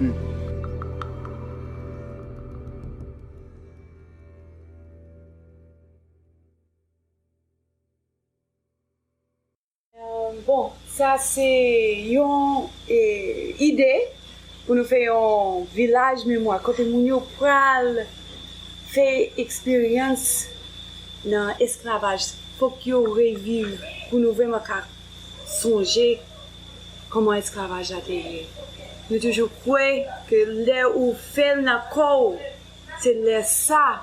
Hmm. Bon, sa se yon, e, ide pou nou fè yon vilaj memwa kote moun yo pral fè eksperyans nan esklavaj. Fòk yo reviv pou nou vrèman ka sonje kòman esklavaj la te ye. Nou toujou kwè ke lè ou fè l nan kò w, se lè sa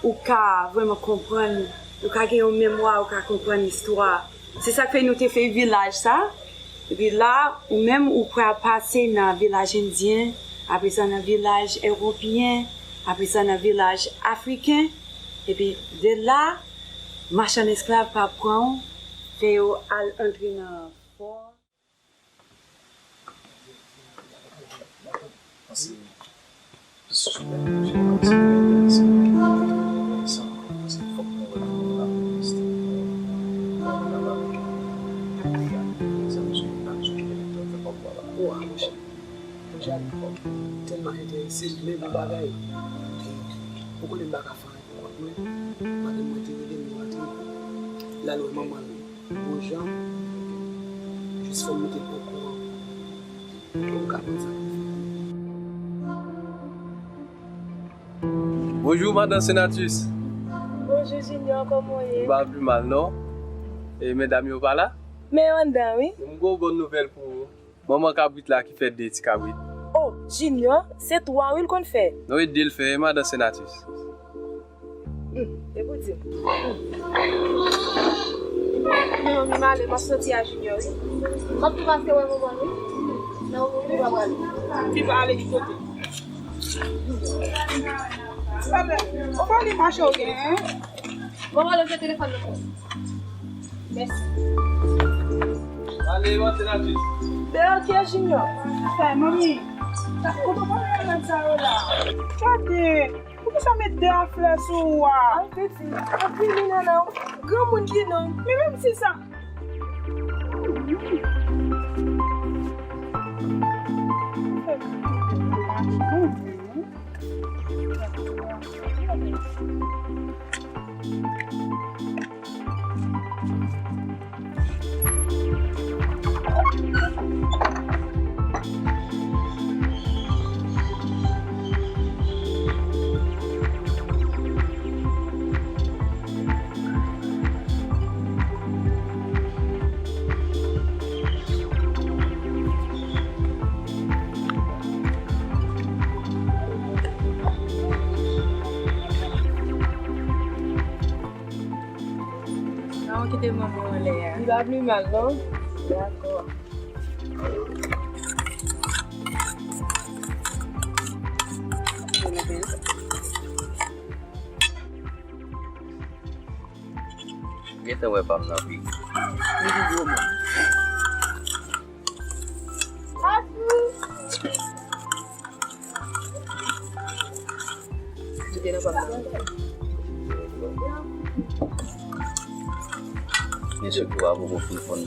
ou ka vrèman konprann, ou ka gen yon memwa, ou ka konprann istwa. Se sa k fè nou te fè vilaj sa. Epi la, ou menm, ou pral pase nan vilaj endyen, apre sa nan vilaj ewopeyen, apre sa nan vilaj afriken. Epi de la, machann esklav pral pran w, fè yo al antre nan fò. Paske, sou lè mwen fin konsidere enterese mwen, sa ankò, paske fòk mwen wè moun la pou teste mwen, mwen la pa bezwen. Sa bezwen, pa bezwen fè pa vwa la. Wa, monchè. Mwen jaloux kòm tèlman enterese, men bon bagay. Ou konnen m pa ka fè anyen pou kont mwen. Madanm mwen te rele m, li rantre. L al wè manman l, bon jan. Jis fò m mete l okouran. Pou m ka konn sa pou m fè. Bonjou, madan Senatus. Bonjou, Junior, kòman w ye? M pa pi mal, non. E medam yo pa la? Men yo anndan, wi. M gon bon nouvèl pou ou. Manman kabrit la ki fè de ti kabrit. Oh, Junior, se twa wi l konn fè. Non, e de l fè, e madan Senatus. Hmm, e pou di m. Hmm. Men manmi m ale, m ap soti a Junior wi. M ap tou pase wè manman wi. Nan yon moman li pa prale. Li pa ale ki kote? Ou pa li mache w gen, hein? Manman, lòt telefòn nan. Mèsi. Ale, Martin Atis. Ben, ok, Junior. Fè, manmi. Sa, kote w pran rad sa yo la? Gade, poukisa w met de a flè sou ou a? Ay, piti, anpil li nan nan. Granmoun ki non. Men menm si sa. An, ou kite manman w anlè a. Li pa pi mal, non? Dakò. Gentan wè pa m nan pi. Li pi gwo, man. Kite nan pa m nan. Mesye, kou a poko fin fonn.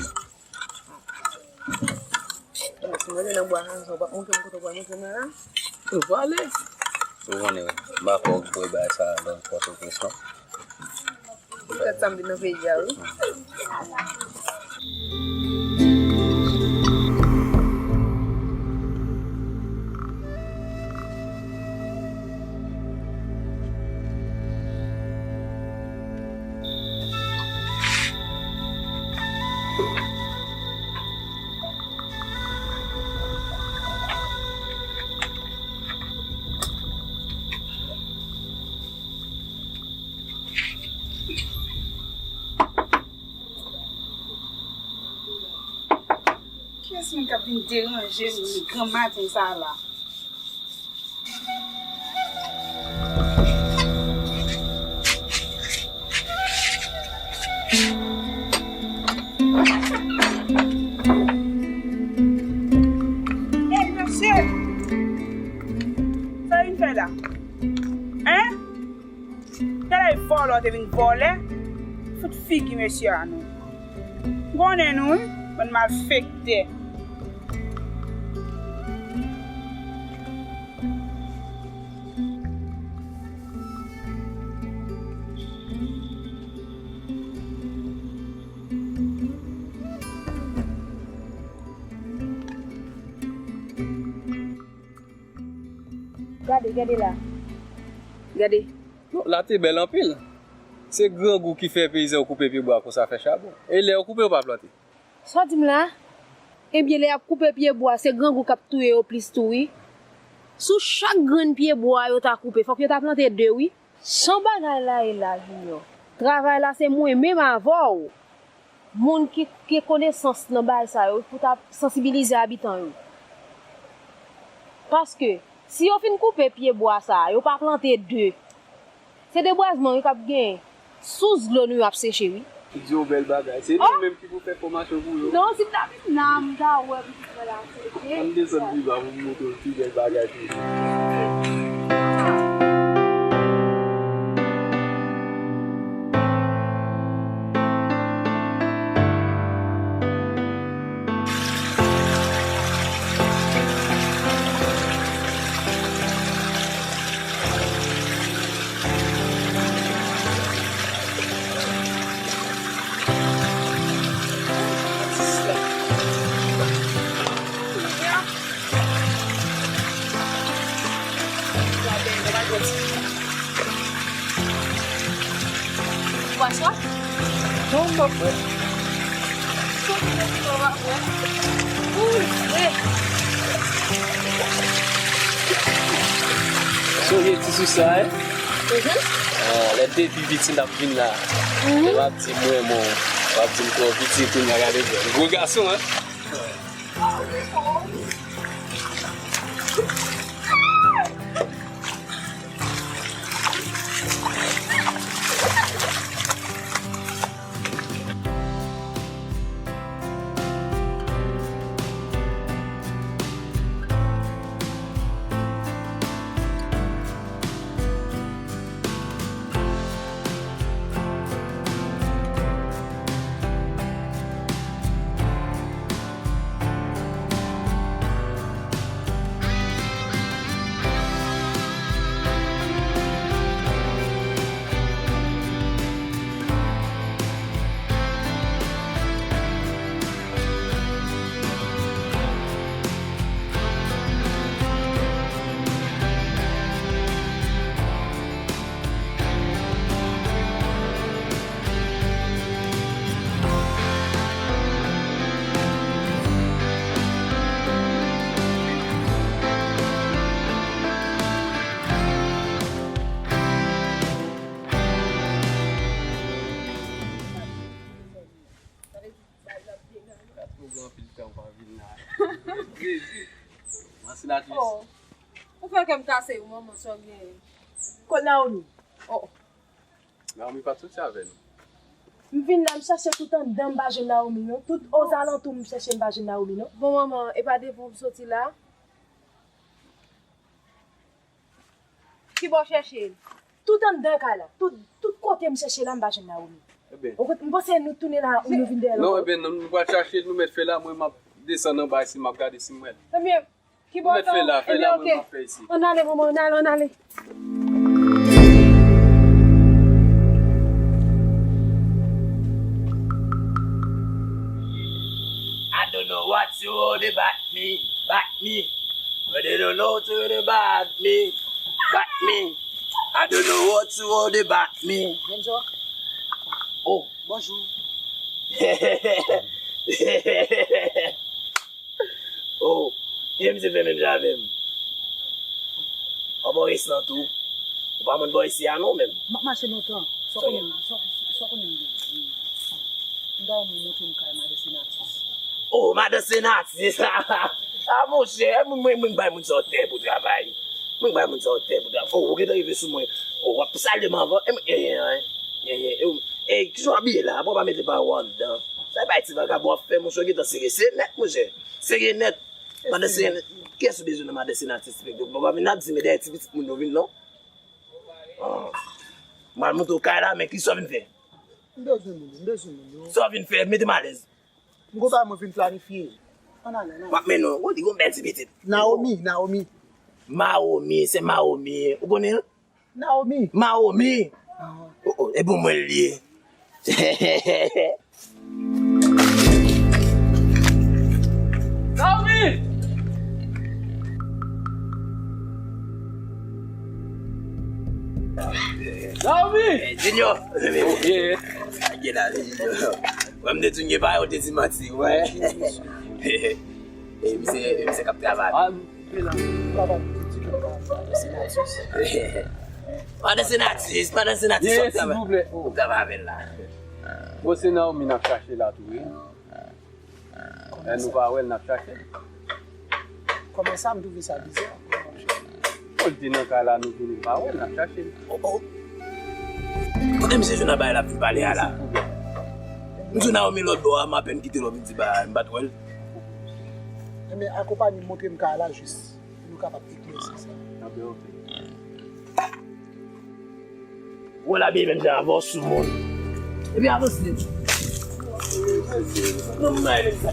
Mwen te nan bwa sa, ou pa montre m kote w pral montre m la. Ou pale. Ou konnen, m pa fè w kwè bagay sa nan Pòtoprens, non. Poutèt sa m vin nan peyi a, wi. Kiyès moun k ap vin deranje m gran maten sa a la? Ey, mesye! Sa w vin fè la? Hein? Gade vòlè w te vin vòlè. Fout figi mesye a nou. M konnen nou, wi, bann malfektè. Gade, gade la. Gade. Non, la te bèl anpil. Se grangou ki fè peyizan yo koupe pye bwa konsa fè chabon. E lè yo koupe, yo pa plante. Sa w di m la? Ebyen, lè y ap koupe pye bwa, se grangou k ap touye yo plis tou, wi. Sou chak grenn pye bwa yo ta koupe, fòk yo ta plante de, wi. Jan bagay la ye la, Junior. Travay la se mwen menm avè w. Moun ki gen konesans nan bagay sa yo, pou ta sansibilize abitan yo. Paske, si yo fin koupe pye bwa sa a, yo pa plante de, se debwazman wi k ap genyen. Sous dlo nou yo ap seche, wi. Di yon bèl bagay. Se nou menm ki pou fè fòmasyon pou yo. Non, si m ta vin la, m ta wè pitit mwen la, se byen. Ann desann pi ba pou m montre w pi bèl bagay toujou. Ou pa swaf? Non, m pa frèt. Soti nan filo w ap wè. Ou vre. Sonje ti sou sa, hein? Mhm. Ah, lè depi piti n ap vin la. Mhm. Lè w ap di m renmen w, w ap di m twò piti, kounye a gade gwo gason, hein? Sa twò gen anpil tan pa vin la. Mèsi Latrice. Oh. Ou fè kè m kase wi, manman, sa w genyen. Kot Naomi? Oh. Naomi pa t soti avè nou. M vin la, m chèche tout anndan, m pa jwenn Naomi, non. Tout ozalantou, m chèche, m pa jwenn Naomi, non. Bon, manman, e pa devan w m soti la? Ki bò w chèche l? Tout anndan kay la. Tout, tout kote m chèche la, m pa jwenn Naomi. Ebyen. Ou konn, m panse nou tounen la, nou vin dèyè l ankò. Non, ebyen, nou, nou pral chache l, nou mèt fè la, mwen m ap desann anba isi, m ap gade si m wè l. Ebyen, ki bò w fè la, fè la, mwen m ap fè isi. Ann ale, manman, ann ale, ann ale. I don't know what you wanna bat me, bat me. But they don't know to the bat me, bat me. I don't know what you wanna bat me. Bonjou. Oh, bonjou. Oh, e misye fè menm jan avè m. Ò bò resan tou. Ou pa moun bò isi a non menm. M ap mache lontan. Sa w konnen, sa w, sa w konnen m gen. M ta renmen montre m kay madan Senatis. Oh, madan Senatis. Ah, monchè, mwen, mwen, mwen bay moun sa w tè pou travay. Mwen bay moun sa w tè pou travay. Oh, ou gentan rive sou mwen. Oh, w ap salye m anvan. E, e, e, e, e, e, e, kijan w abiye la? Bon, pa mete pa ou anndan. Sa e bay ti vagabon ap fè, monchè, w gentan sere. Sere nèt, monchè. Sere nèt. Madan Senatis, kiyès ou bezwen nan madan Senatis? Bon, pa vin ap di m e dèyè ti pitit moun yo vin non. Ah. M al montre w kay la, men kisa w vin fè? M bezwen moun yo, m bezwen moun yo. Sa w vin fè? Mete m alèz. M gon bagay mwen vin planifye. Ann ale, ann ale. M ap mennen w. Ou di gon bèl ti pitit. Naomi, Naomi. Mawomi, se Mawomi. Ou konnen l? Naomi. Mawomi. Ah. Oh, oh, e pou mwen l ye. Naomi! Naomi! Eh, Junior! Oh, yeah. Lage la, Junior. Wè, m te di w gen bagay, ou te di manti, wè. E misye, e misye k ap travay. Ah, misye la. Pandan Senatis, pandan Senatis, w ap travay. Ou travay avè l la. Bon, se Naomi n ap chache la tou, wi. Lè nou pa wè l, n ap chache l. Kòman sa, m twouve sa bizè. Bon, l te nan kay la, nou vini, n pa wè l, n ap chache l. Oh, oh. Kote misye jwenn nan bagay l ap vin pale a la? Silvouplè. M di w Naomi lòt bò a, m apèn kite l, w ap vin di bagay, m pa t wè l. Enben, akonpaye m montre m kay la jis pou nou kapab eklèsi sa. Wè l abiye menm jan avè w, soumoun. Epi avanse. Non, m nan menm sa.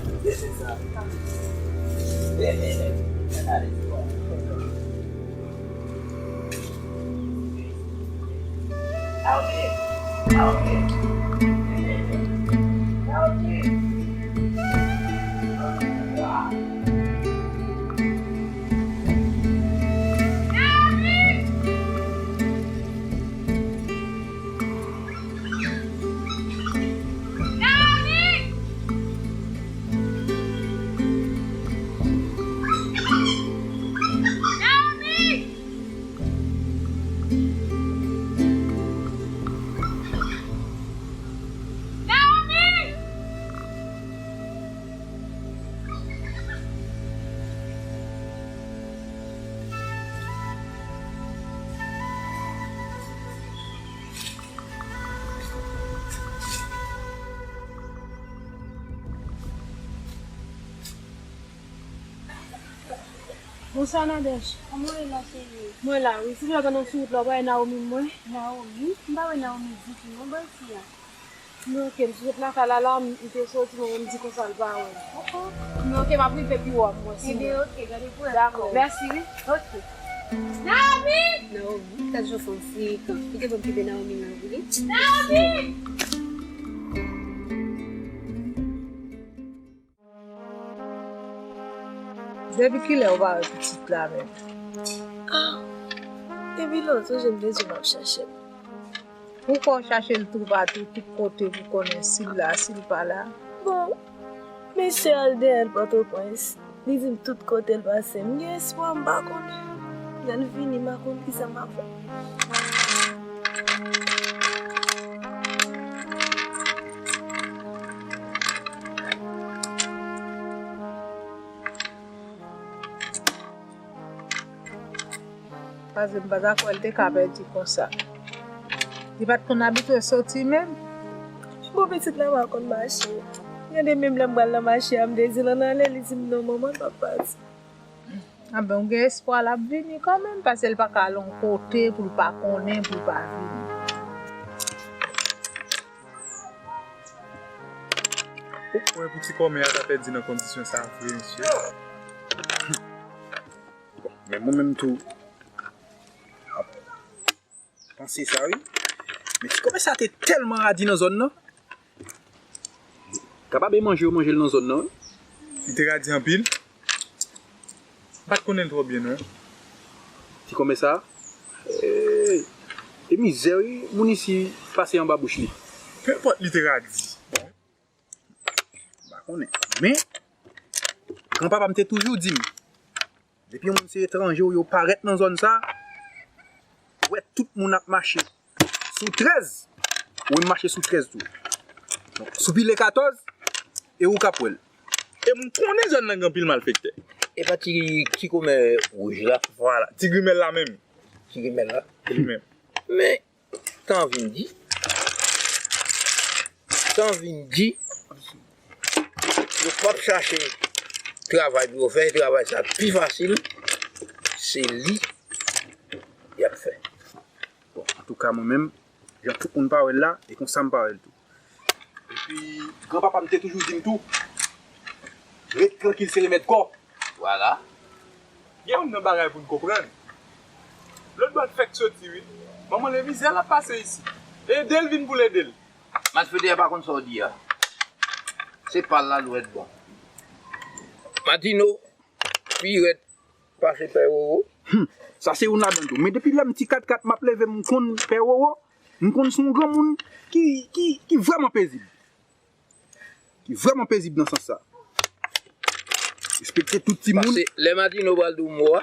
Bonswa Nadège. Kòman w ye la cheri? Mwen la wi. Si w wè pandan m sou wout la, w pa wè Naomi mwen? Naomi? M pa wè Naomi ditou non bò isi a. Men oke, m sou wout lakay la la, m te soti mwen menm m di konsa l pa wè m. Men oke, m ap rive pi wè m mwen si mwen. Enben oke, gade pou wè. Dakò, mèsi wi. Oke. Naomi! Naomi, gad jan fanm frekan. Li te ban m kenbe Naomi nan vre. Naomi! Depi kilè ou pa wè pitit la menm? Ah, depi lontan, jan m te di w m ap chache l. Poukò w chache l toupatou, tout kote pou konnen si l la, si l pa la? Bon, mesye al dèyè l Pòtoprens. Li di m tout kote l pase, m gen espwa, m pa konnen. Lè l vini, m pa konn kisa m ap fè. Paske m pa ta kwè l te ka pèdi konsa. Li pa t konn abitye soti menm. Bon, pitit la pa konn mache. Gade menm lè m pral nan mache a, m te di l ann ale, li di m non manman, l p ap pati. Anben, ou gen espwa l ap vini kanmenm, paske l pa ka al yon kote pou l pa konnen, pou l pa vini. Ou kwè pou ti kòmè a ta pèdi nan kondisyon sa a vre, mesye? Bon, men mwen menm tou, ap panse sa, wi. Men ti kòmè sa te tèlman radi nan zòn nan. Kapab e manje yo manje l nan zòn nan, wi. Li te radi anpil. M pa t konnen l twò byen, non. Ti kòmè sa, e, e mizè, wi, moun isi pase anba bouch li. Nenpòt li te radi. M pa konnen. Men, granpapa m te toujou di m, depi yon moun se etranje ou yo parèt nan zòn sa, ou wè tout moun ap mache sou trèz, ou menm mache sou trèz tou. Donk, sou pile katòz, e ou k ap wè l. E m konnen zòn nan gen anpil malfektè. E pa ti, ti kòmè wouj la? Vwala, ti grimèl la menm. Ti grimèl la? Li menm. Men, Tan vin di, tan vin di, yo p ap chache travay pou yo fè, travay sa pi fasil, se li y ap fè. Bon, antouka, mwen menm, jan tout moun pa wè l la, e konsa m pa wè l tou. Epi, granpapa m te toujou di m tou, ret trankil, se remèd kò. Vwala. Gen youn nan bagay pou n konprann. Lòt bò l fèk soti, wi. Manman l e mizè l ap pase isi. Ede l vin pou l ede l. Malfektè a pa konn sa w di a. Se pa l la lwèt bon. Matino pi rèd pase Pè Wowo. Hum, sa se youn ladan tou. Men depi lè m ti kat kat m ap leve, m konn Pè Wowo, m konn se yon granmoun ki, ki, ki vrèman pezib. Ki vrèman pezib nan sans sa. Respekte tout timoun. Paske lè Matino pral di w mo a,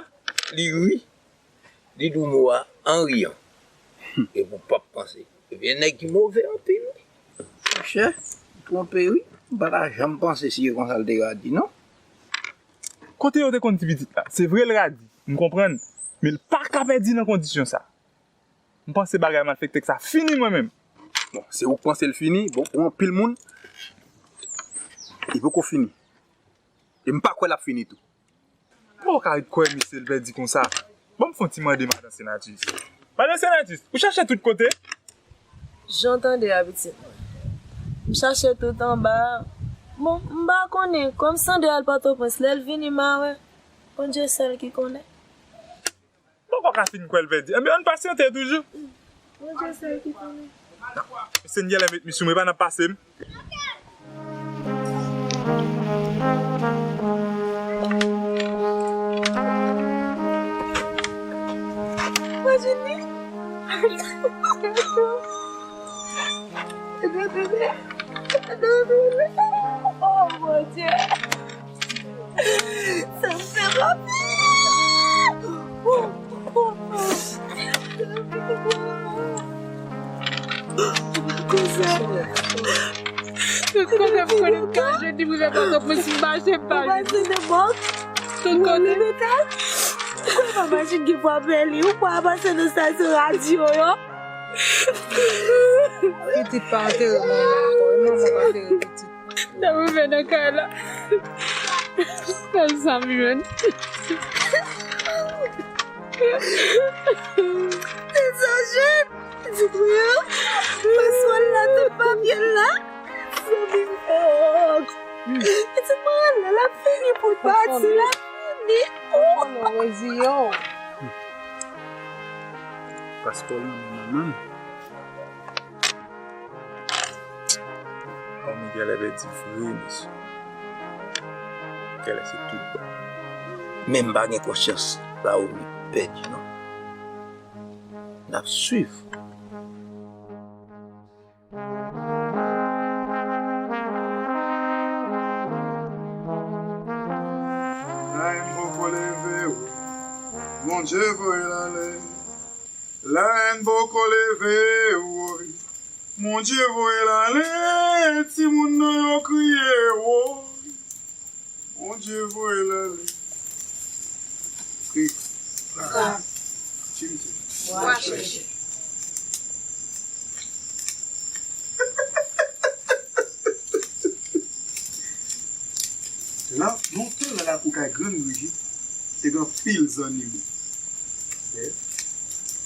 li ri, li di w mo a an riyan. Epi w p ap panse. Ebyen, nèg ki move anpil, wi. Monchè, ou twonpe, wi. M pa ta janm panse si e konsa l te ka di, non. Kote yo te konn ti pitit la? Se vre l radi, m konprann, men l pa ka pèdi nan kondisyon sa. M panse bagay malfektè sa fini mwen menm. Bon, se ou k panse l fini, bon, pou anpil moun, Li poko fini. E m pa kwè l ap fini tou. Kòman w ka ret kwè mesye l pèdi konsa? Ban m fè yon ti mande madan Senatus. Madan Senatus, ou chache tout kote? Jan w tande a, pitit mwen. M chache tout anba a. Bon, m pa konnen, kòm Sandra al Pòtoprens, lè l vini, m a wè. Bondye sèl ki konnen. Poko ka fin kwè l pèdi. Enben, ann pasyante toujou. Bondye sèl ki konnen. Senyè, lè met mi sou mwen, pa nan pase m. Imajine. Oh, Bondye. Sa m fè papi. Tout kote m konnen m ka jwenn li, m rive Pòtoprens, m mache m pa jwenn li. Tout kote. Kòman machin ki frape li, ou pa pase nan estasyon radyo yo? Pitit pa antere manman ankò, manman pa antere pitit. Nan rive nan kay la. Sèl sa m jwenn. Ti Zanjit, ti Priyo, paswal la, tout papye la. Zanmi m, oh. Ti Priyo, lè l ap fini pou l pati, l ap fini. Oh. Paskò l renmen manman l. Ò, Miguel, e byen di vre, mesye. Kèlè se tout bon. Men m pa gen konsyans Raoul pèdi, non. N ap swiv. Lèn poko leve, wi. Bondye voye l ale. Lèn poko leve, wi. Bondye voye l ale, timoun nan yo kriye, wi. Bondye voye l ale. Kri. Kaka. Cimetière. Bwa chèche. Lan, lontan, nan lakou kay Grann Brijit, te gen anpil zannimo. Bèf,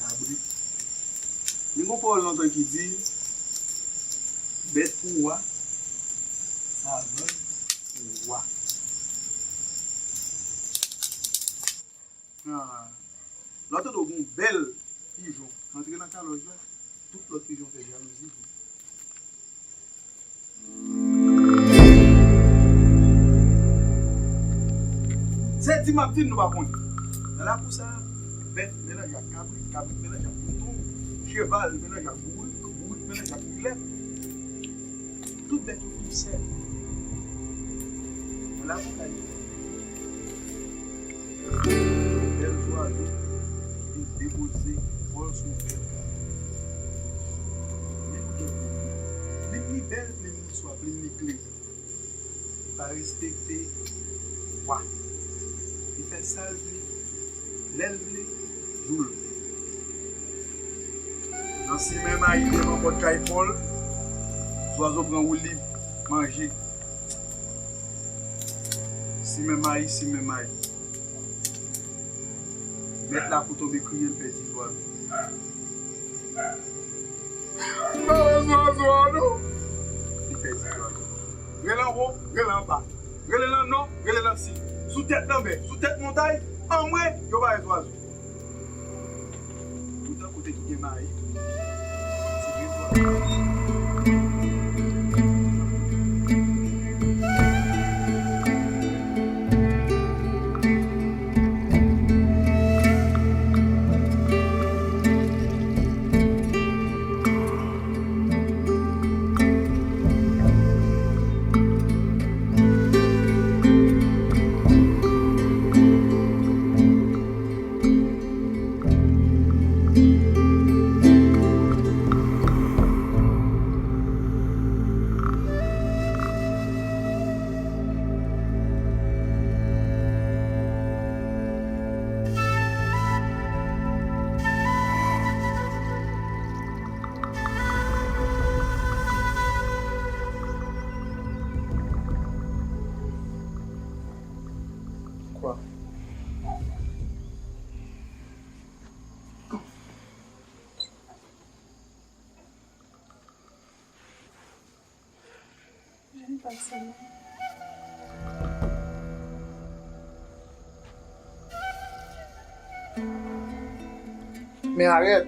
kabrit. Men gon pawòl lontan ki di, bèt pou wa, savann pou wa. Ah, lè w tande w gen yon bèl pijon antre nan kalòj la, tout lòt pijon fè jalouzi pou ou. Se di m ap di n, nou pa konnen. Nan lakou sa a, bèt melanje ak kabrit, kabrit melanje ak mouton, cheval melanje ak bourik, bourik melanje ak milèt. Tout bèt yo vin sèl. Nan lakou kay li, bèl zwazo ki vin depoze kò l sou yon bèl kay. Men kote l vin, plim li bèl, plim li swa, plim li klere. Li pa respekte wa. Li fè sa l vle, lè l vle, jou l vle. Nan simen mayi devan pòt kay pa l, zwazo pran woulib manje. Simen mayi, simen mayi. Mèt lakou tonbe kriye, l pèdi zwazo. M pa wè zwazo a non. Li pèdi zwazo. Rele anwo, rele anba. Rele nan nò, rele nan sid. Sou tèt lanmè, sou tèt montay, anmwe, yo pa wè zwazo. Poutan kote ki gen mayi, se gen zwazo. Men arèt.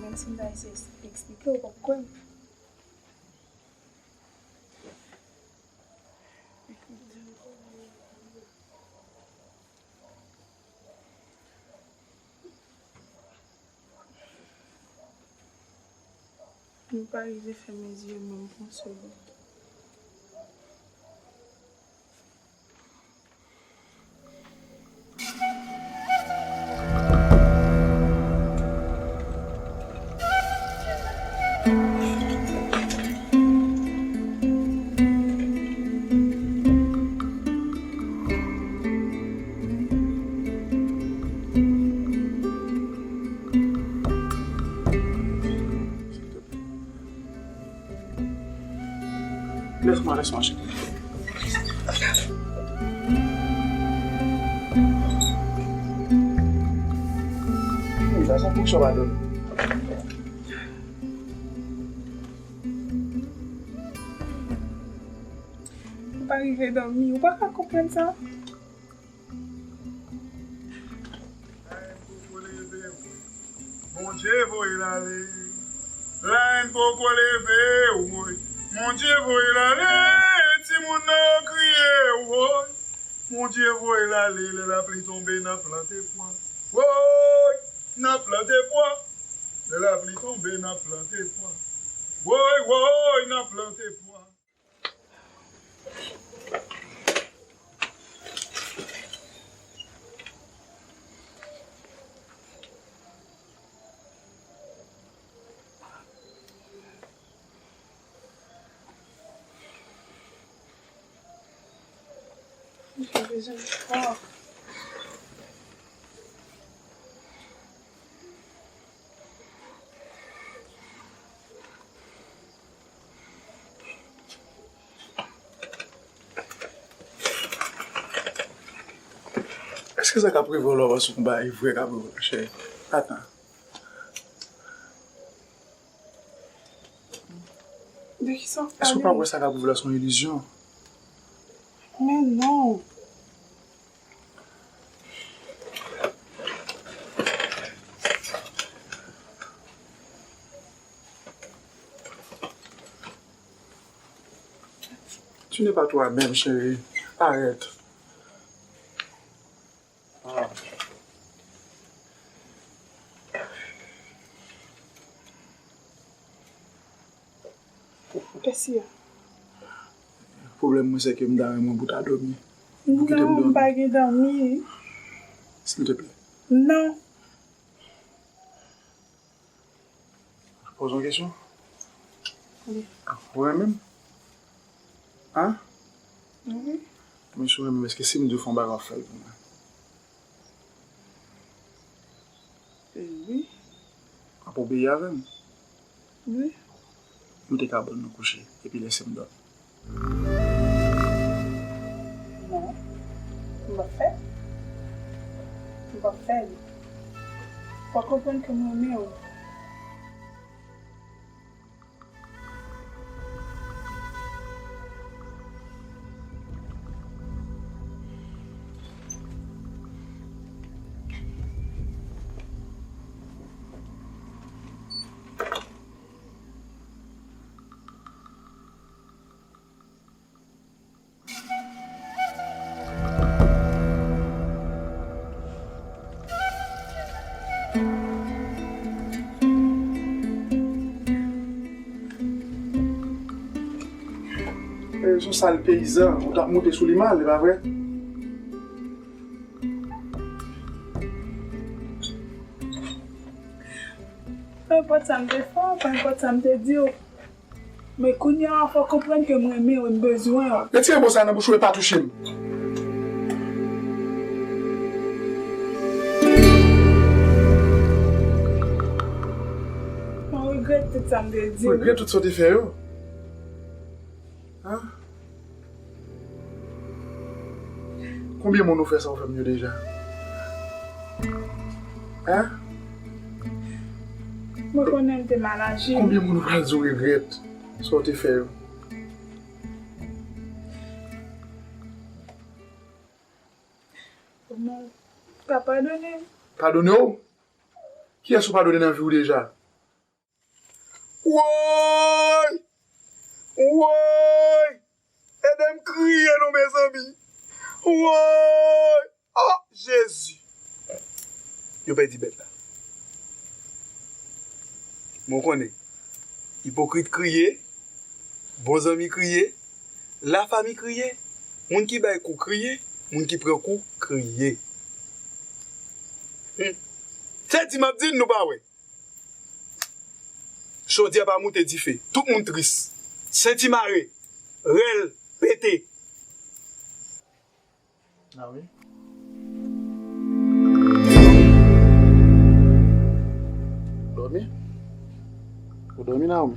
Menm si m ta eseye eksplike w, w p ap kwè m. M pa rive fèmen zye m menm pou yon segonn. Lève-moi, laisse-moi, chérie. Wi, sa se yon fonksyon pa dòmi. Ou pa rive dòmi, ou pa ka konprann sa? Bondye voye l ale. Lèn poko leve, woy. Bondye voye l ale. Timoun nan yo kriye, woy. Bondye voye l ale. Lè lapli tonbe, n ap plante pwa. Woy, n ap plante pwa. Lè lapli tonbe, n ap plante pwa. Woy, woy, n ap plante pwa. Mwen bezwen fò. Èske sa k ap rive w la, w panse se yon bagay vrè k ap rive w, cheri? Atan. De ki sa w pale? Èske w pa wè sa k ap rive w la se yon ilizyon? Men non. Tu n'es pas toi-même, chérie. Arrête. Ah. Kèsi a? Pwoblèm mwen, se ke m ta renmen pou ta dòmi. Pou kite m dòmi. Non, m pa gen dòmi. S'il te plaît. Non. Poze yon kesyon. Wi. Ou renmen m? Hein? Wi. Men si w renmen m, èske si m di w fè yon bagay, w ap fè l pou mwen? E wi. W ap obeyi avè m? Wi. Nou te ka bann nou kouche, epi lese m dòmi. Non. M p ap fè l. M p ap fè l. Fò w konprann ke m renmen w. E, se yon sal peyizan, ou t ap moute sou li mal, e pa vre? Peu importe sa m te fè w, peu importe sa m te di w. Men kounye a, fò w konprann ke m renmen w e m bezwen w. Retire mo sa nan bouch ou e pa touche m. Mwen regrèt tout sa m te di w. Regrèt tout sa w te fè yo? Hein? Konbyen moun ou fè sa ou fè m yo deja? Hein? Mwen konnen m te mal aji. Konbyen moun ou pral di w regrèt sa w te fè yo? Kòman w ka padone m? Padone w? Kiyès ou padone nan vi w deja? Woy! Woy! Ede m kriye non, mezanmi. Woy! Oh, Jezi! Yo pèdi bèt la. Mwen konnen. Ipokrit kriye, bon zanmi kriye, lafanmi kriye, moun ki bay kou kriye, moun ki pran kou kriye. Hmm. Se di m ap di n, nou pa wè. Chodyè pa moute dife. Tout moun tris. Senti mare. Rèl pete. Naomi? Dòmi? Ou dòmi, Naomi?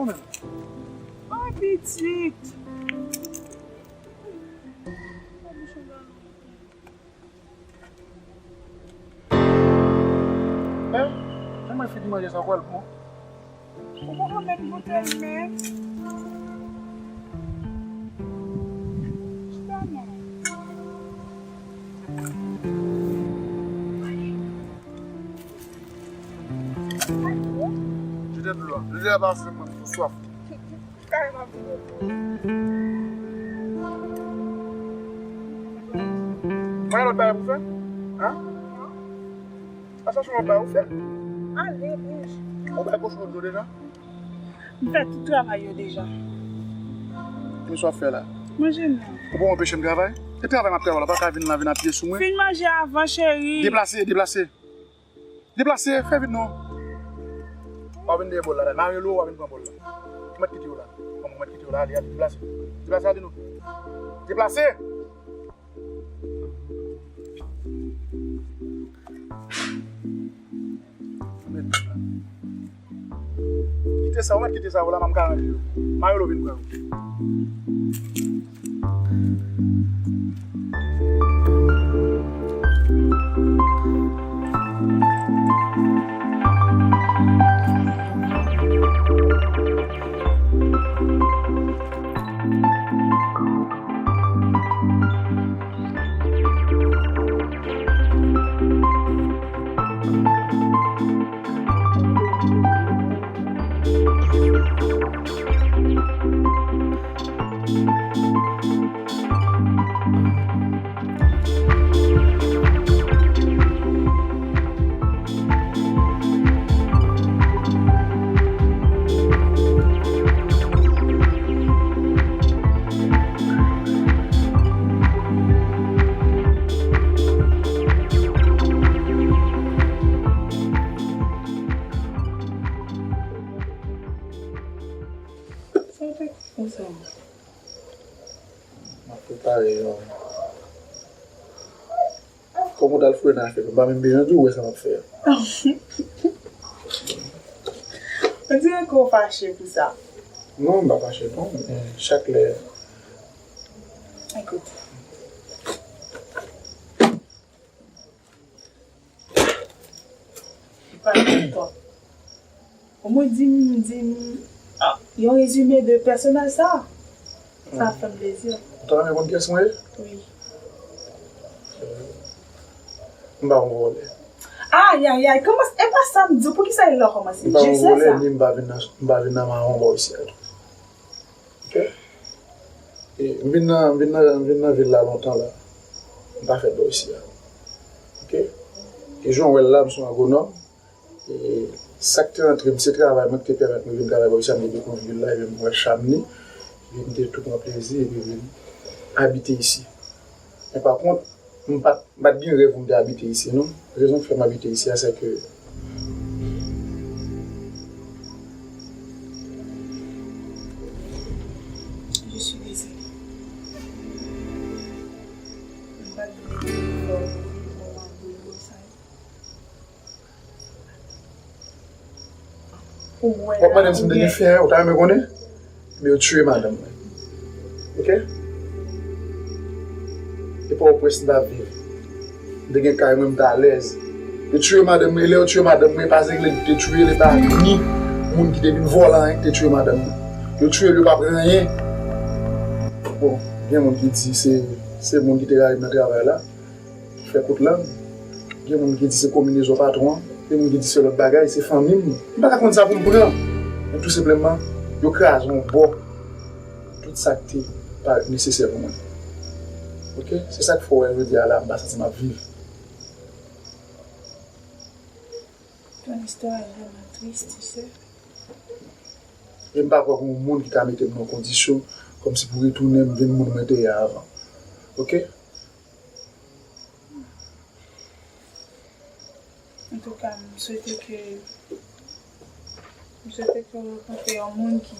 Ay, pitit. Men, jan mwen fini manje sa, kwè l bon. Ou poko mèt goute l menm. Chita non. Jete dlo a. Jete a pa fè mwen pou swaf. Kareman vide dlo. Mwen lòt bagay pou fè? Hein? A sa se yon bagay ou fè. Ale, bouj. Ou bay kochon yo dlo deja? M fè tout travay yo deja. Ki misye ap fè la? Manje non. Ou pa anpeche m travay? E travay m ap travay la, pa ka vin la, vin apiye sou mwen. Fin manje avan, cheri. Deplase, deplase. Deplase, fè vit non. W ap vin dèyè bòl la, la. Mari lo, w ap vin pran bòl la. Ou mèt kite yo la. Kòman ou mèt kite yo la, ale, ale, deplase. Deplase, ale non. Deplase! Kite sa, ou mèt kite sa, ou la, m ka ranje yo. Mayolo vin pran yo. Sa w te konsa? M ap prepare yon. Kòm ou t al foure nan afè m, m pa menm bezwen di w wè sa m ap fè a. On dirait ke w fache pou sa. Non, m pa fache non, men chak lè. Ekout. Li pa nan tan. Omwen di m, di m, ah, yon rezime de pèsonaj sa. Sa ap fè m plezi. Ou ta renmen konn kiyès mwen ye? Wi. M pa yon vòlè. Ayayay, kòman, e pa sa m di w, poukisa e la w kòmanse? M pa yon vòlè, ni m pa vin nan, m pa vin nan mawon bò isi a tou. Ok? E, m vin nan, m vin nan, m vin nan vil la lontan la. M pa fèt bò isi a. Ok? E jan w wè l la, m se yon agwonòm. E sa k te rantre m, se travay mwen ki te pèmèt mwen vin travay bò isi a, m te dekouvri vil la, epi m wè cham li. Epi m te tou pran plezi, epi vin abite isi. Men pa kont, m pa t, m pa t gen rèv pou m te abite isi, non. Rezon ki fè m abite isi a, se ke Je suis désolée. M pa t vle fè w moman boul konsa. Ou wè la, w ap mande m si m te gen fiy, ou ta renmen konnen? Men yo tiye madanm mwen. Ok? E Pòtoprens m t ap viv. M te gen kay mwen, m t alèz. Yo tiye madanm mwen, e lè yo tiye madanm mwen, e pa Zenglè ki te tiye l, e pa ni moun ki te vin vòlè anyen ki te tiye madanm mwen. Yo tiye l, yo pa pran anyen. Bon, gen moun ki di se, se moun ki te rayi m nan travay la. Fè kout lang. Gen moun ki di se konminezon patwon an. Gen moun ki di se lòt bagay, se fanmi m. M pa ka konn sa pou m pran. Men tou senpleman, yo kraze yon bò tout sa ki te parèt nesesè pou mwen. Ok? Se sa k fè w wè jodi a la, m pa santi m ap viv. Ton histoire est vraiment triste, tu sais. E m pa kwè gen yon moun ki ka mete m nan yon kondisyon kòmsi pou retounen m vin moun mwen te ye a avan. Ok? Antouka, m swete ke, m swete ke w rankontre yon moun ki,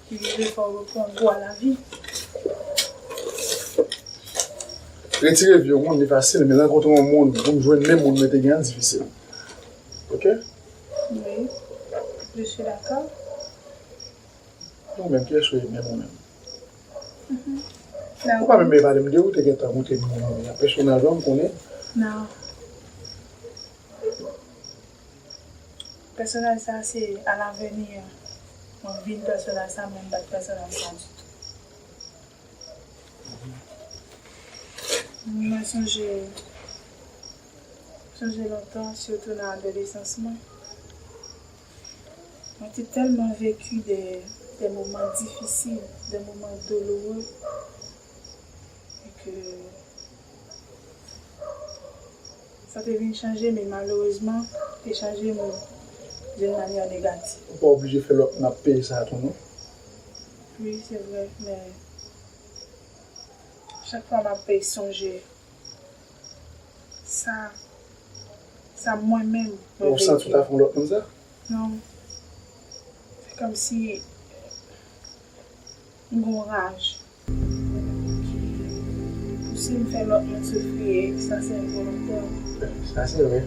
ki rive fè w reprann gou a lavi. Retire vi yon moun, li fasil, men rankontre yon moun, pou m jwenn menm moun mwen te gen an, difisil. Ok? Wi. Je suis d'accord. Non, menm pyès ou ye, menm ou menm. Mhm. Ou pa menm pale m de ou te gentan montre m yon pèsonaj, m konnen. Non. Pèsonaj sa se alavni, mwen vin pèsonaj sa, men m pa t pèsonaj sa ditou. Mwen sonje, sonje lontan, sitou nan adolesans mwen. Mwen te tèlman veki de, de moman difisil, de moman douloureux, e ke sa te vin chanje, men malerezman, te chanje m d'une manière négative. Ou pa oblije fè lòt moun ap peye sa tou, non? Wi, se vre, men chak fwa m ap sonje sa, sa mwen menm, mwen veki. Ou santi w ta fè yon lòt moun sa? Non. Se kòmsi m gen yon raj ki pouse m fè lòt moun soufri, e sa se envolontè. Sa se vre.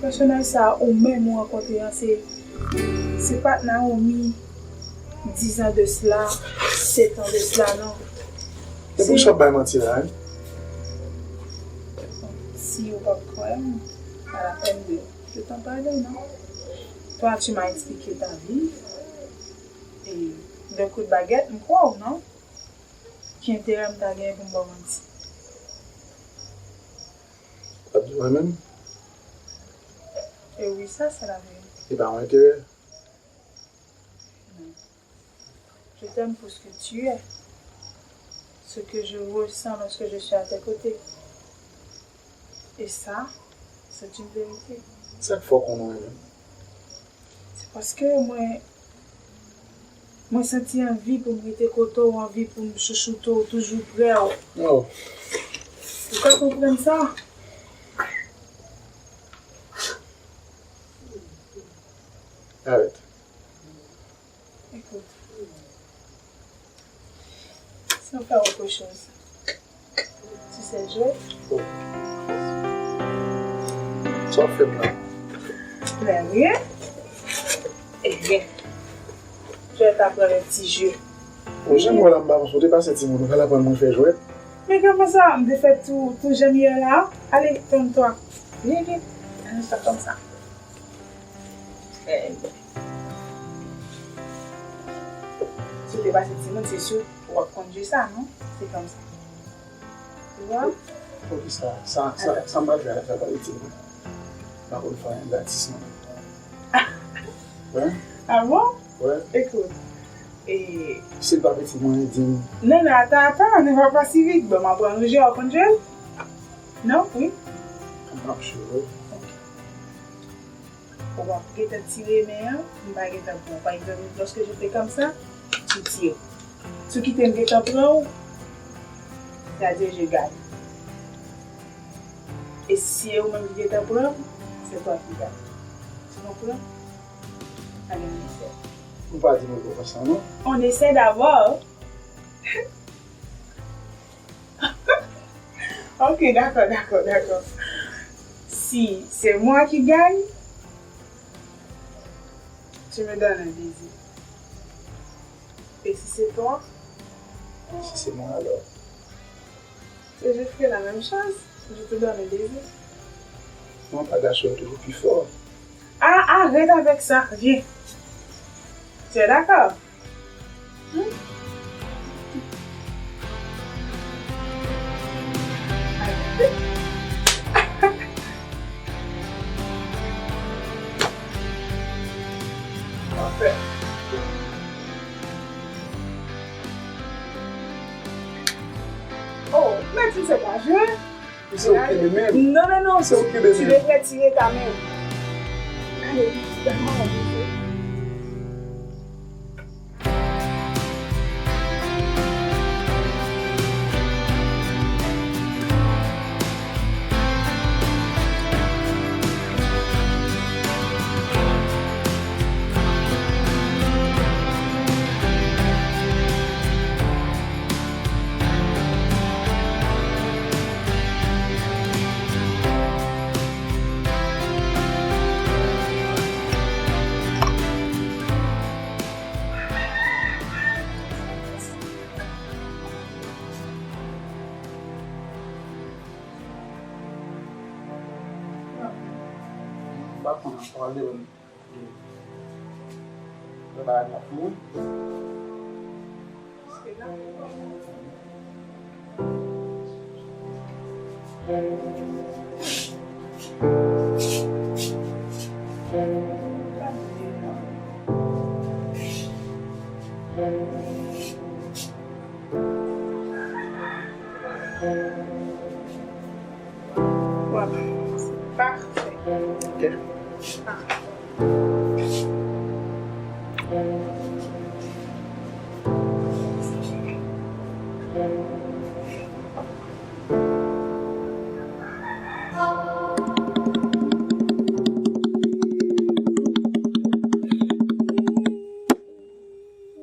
Pèsonaj sa ou menm ou rankontre an, se, se pa t Naomi dizan de sila, setan de sila, non. E poukisa w ap bay manti la, wi? Si ou p ap kwè m, pa lapèn de, de tan pale, non. Toi, tu m'as expliqué ta vie, et d'un coup de baguette, m kwè w, non? Ki enterè m ta genyen pou m ba w manti? W ap di mwen menm? E wi, sa se la verite. E pa yon enterè? Non. Je t'aime pour ce que tu es, ce que je ressens lorsque je suis à tes côtés. Et ça, c'est une vérité. Sa k fè w konnen w renmen m? Se paske mwen, mwen santi anvi pou m rete kote w, anvi pou m chouchoute w, toujou prè w. Oh. Ou ka konprann sa? Arèt. Écoute, si on fait autre chose, tu sais jouer? Oh. Sa w ap fè m la? Très bien. Eh bien, je vais t'apprendre un petit jeu. Bon, jan m wè la, m pa panse w te pase timoun, ou pral aprann mwen fè jwèt. Men kòman sa, m te fè tou, tou jan m ye la. Allez, calme-toi. Vyen, vyen. Allez, fè kòmsa. Très bien. Si w te pase timoun, se si w ap kondui sa, non? Se kòmsa. Tu vois? Ok, sa, sa, sa, sa m pral fè la, sa pa itil mwen. M pa konn fè anyen gratis, non. Wi. Ah bon? Wi. Écoute, e si l pa piti, mwen di m. Non, non, attends, attends, ne va pas si vite. Bon, m ap pran roujè, w ap konn jwe l? Non? Wi? M ap jwe, wi. Ok. Ou ap gentan tire men an, m pa gentan pran. Par exemple, lorsque je fais comme ça, tu tires. Si w kite m gentan pran w, c'est-à-dire je gagne. E si se ou menm ki gentan pran m, c'est toi qui gagne. Tu comprends? Allez, on essaie. Ou pa di mwen konsa, non? On essaie d'abord. Ok, d'accord, d'accord, d'accord. Si c'est moi qui gagne, tu me donnes un baiser. Et si c'est toi? Et si c'est moi alors? Et je ferai la même chose. Je te donne un baiser. Non, pa gason yo toujou pi fò. Ah, arrête avec ça, viens. Tu es d'accord? Hmm? Parfait. Oh, men tu sais pas jouer. Se ou ki kenbe men m. Non, non, non. Se ou ki kenbe men m. Tu devrais tirer ta main. Allez, donne-moi un bisou. Sa pral depann de, de bagay m ap fè wi. Voilà. Parfait. Ok. Parfait.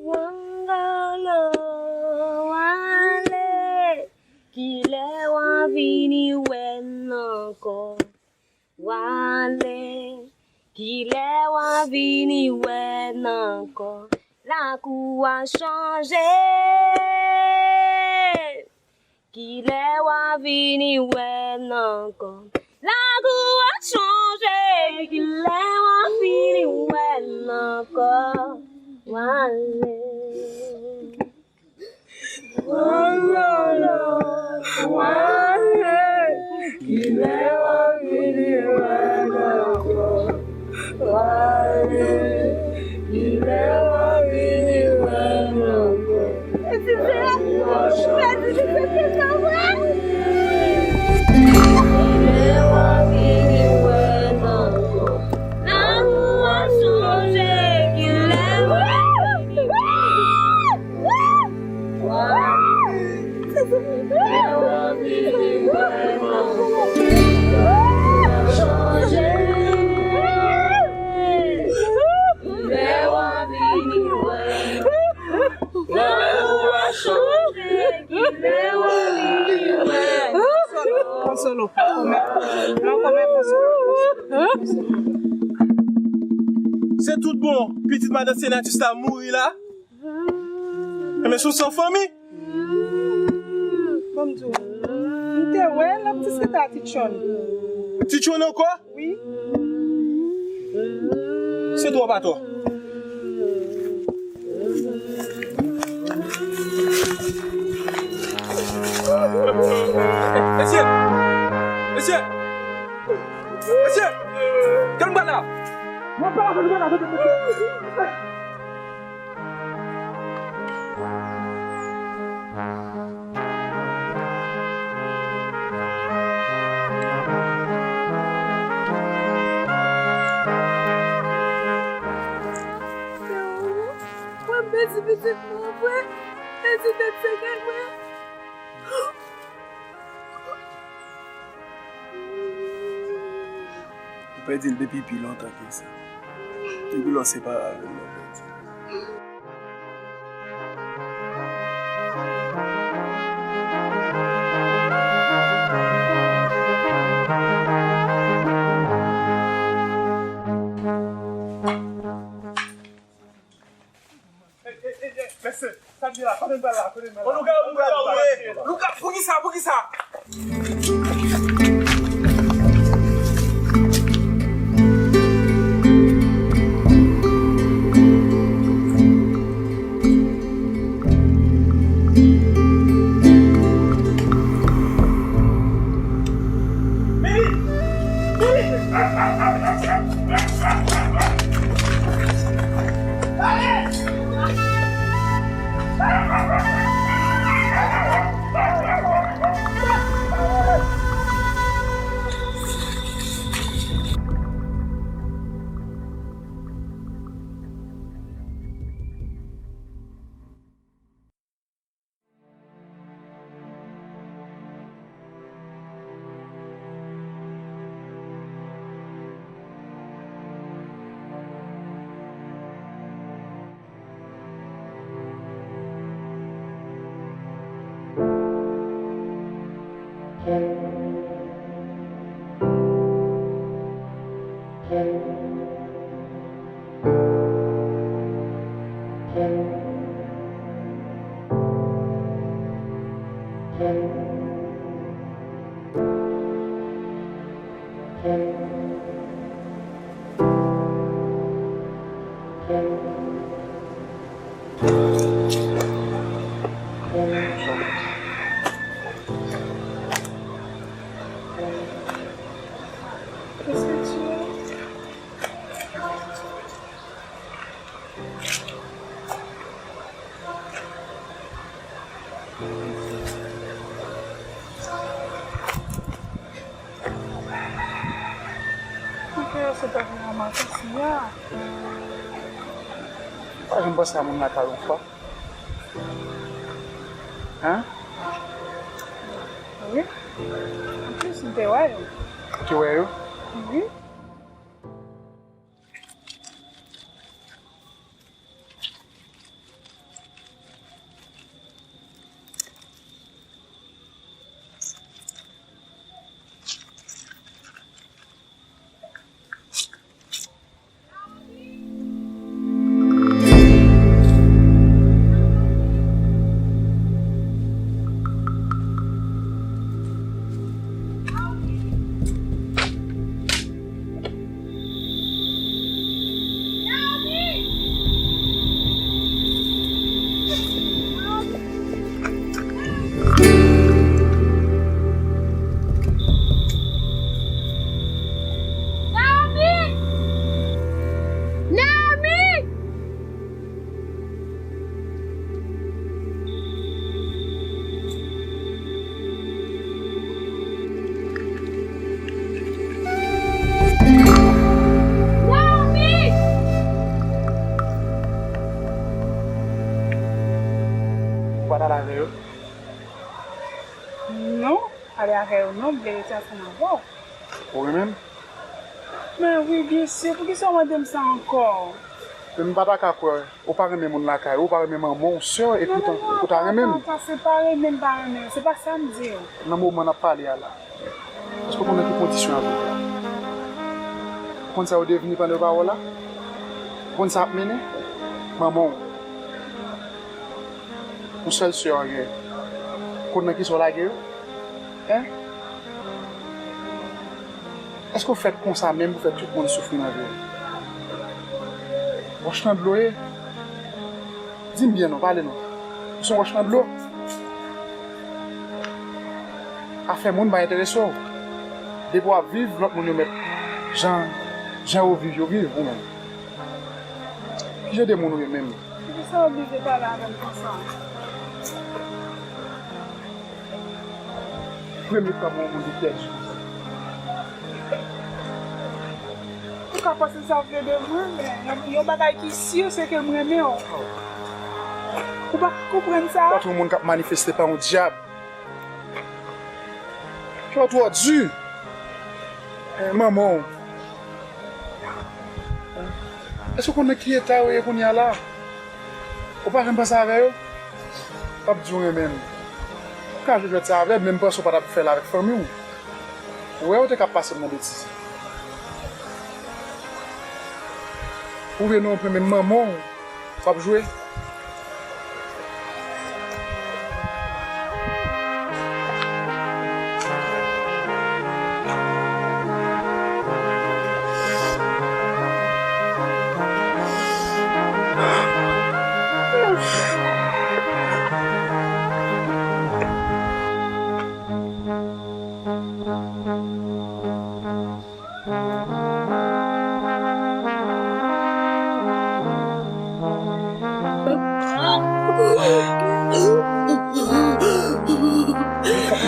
Wangolo, wale, kilè w a vini wè n ankò? Wale, kilè w a vini wè n ankò? Lakou a chanje. Kilè w a vini wè n ankò? Lakou a chanje. Kilè w a vini wè n ankò? Wale. Wangolo, wale, kilè w a vini wè m ankò? Wale, kilè w a vini wè m ankò? Kilè w a vini wè m ankò? Kilè w a vini wè m ankò? Lakou a chanje, kilè w a vini wè m ankò? Solo, solo. Se tout bon, pitit madan Senatus la mouri la. Enben, se yon san fanmi. Ban m di w, m te wè l ap diskite ak Ti Tchon. Ti Tchon ankò? Wi. Se twòp atò. Mesye! Mesye! Mesye! Kalm bala! Mwen pa la, mwen pa la. Mwen pèdi pitit mwen vre. Pèdi tèt sèkèy mwen. Ou pèdi l depi pi lontan ke sa. Depi lè w separe avè l, ou pèdi l. Ey, ey, ey, ey, mesye, sa k gen la? Kote n pral la? Kote n pral la? Louga, Louga, Louga, poukisa, poukisa? Poukisa yo sot ap ranmase a? Pa janm panse a moun lakay ou fwa. Hein? Wi. Anplis, m te wè yo. Ou te wè yo? Wi. Naomi! Naomi! Naomi! Ou pa t ale avè yo? Non, ale avè yo non, m vle rete ansanm avè w. Ou renmen m? Men wi, byen si. Poukisa w mande m sa ankò? Men m pa ta ka kwè. Ou pa renmen moun lakay ou, ou pa renmen manman w, sè w, epi ou ta renmen m. Non, non, non, non, se pa renmen m pa renmen w, se pa sa m di w. Nan moman n ap pale a la, èske w konn nan ki kondisyon avè w la? Ou konn sa yo devni pandan yo pa wè w la? Ou konn sa ap mennen? Manman w, yon sèl sè w gen, ou konn nan kisa w lage yo? Hein? Èske w fèt konsa menm pou fè tout moun soufri nan vi w? Wòch nan dlo w ye? Di m byen non, pale non. Ou se yon wòch nan dlo? Afè moun pa enterese w. Depi w ap viv, lòt moun yo mèt jan, jan yo viv, yo viv ou menm. Ki jan de moun ou ye menm? Poukisa w oblije pale avè m konsa? Premye fwa m wè yon moun ki pèdi konsa. Ou ka panse sa w vle de mwen, men yon, yon bagay ki si, se ke m renmen w. Ou pa ka konprann sa? Ou pa t yon moun k ap manifeste pa yon dyab. Kè w twò di. Eh, manman w. Èske w konn nan ki eta yo ye kounye a la? Ou pa janm panse avè yo? W ap di w renmen m. Ou ka jwe jwèt sa avè m, men m panse w pa t ap fè l avèk fanmi w. Ou wè, ou te ka pase m nan betiz. Ou vle non, ou renmen m, manman w. W ap jwe?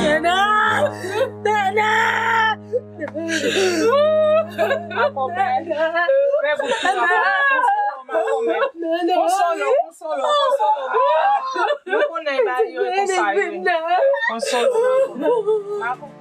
Nana! Nana! Makomè. Frè Bouki, makomè. Konsolo, konsolo, konsolo, konsolo. Nou konnen bagay yo e konsa yo ye. Konsolo. Makomè.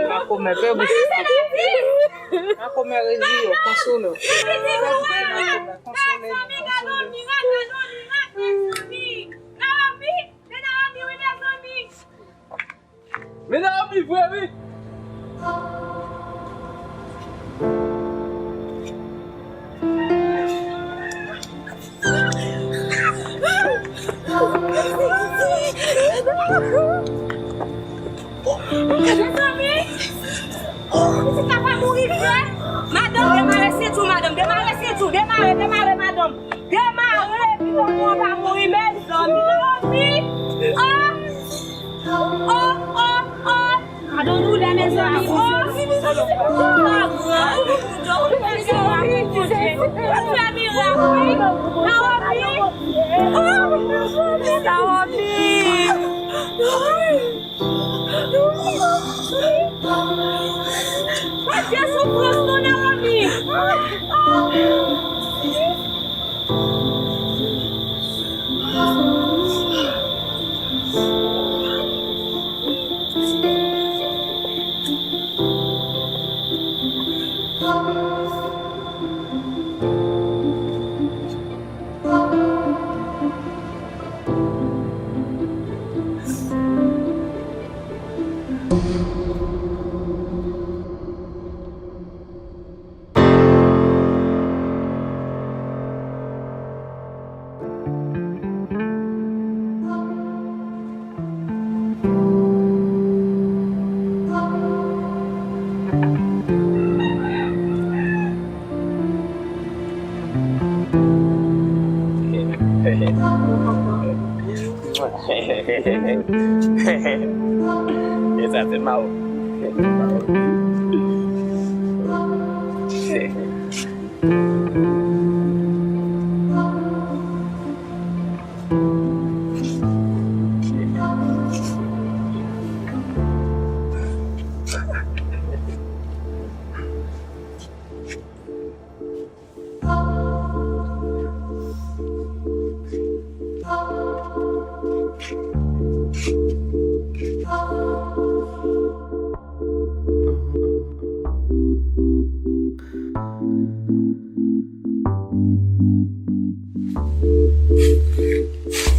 Makomè, pè bouch. Makomè, rezi yo, konsole w. Pè bouch, makomè, konsole nou, konsole. Men Naomi vre wi. Mezanmi, pitit la pa mouri vre. Madanm, demare senti w, madanm, demare senti w, demare, demare, madanm. Demare, pitit mwen pa mouri, mezanmi. Naomi, oh, oh, oh, oh. Gadon doulè, mezanmi. Oh, oh, oh. Fè mirak, wi. Naomi. Oh, Naomi. Bondye soufrans nou, Naomi. E sa se mawo.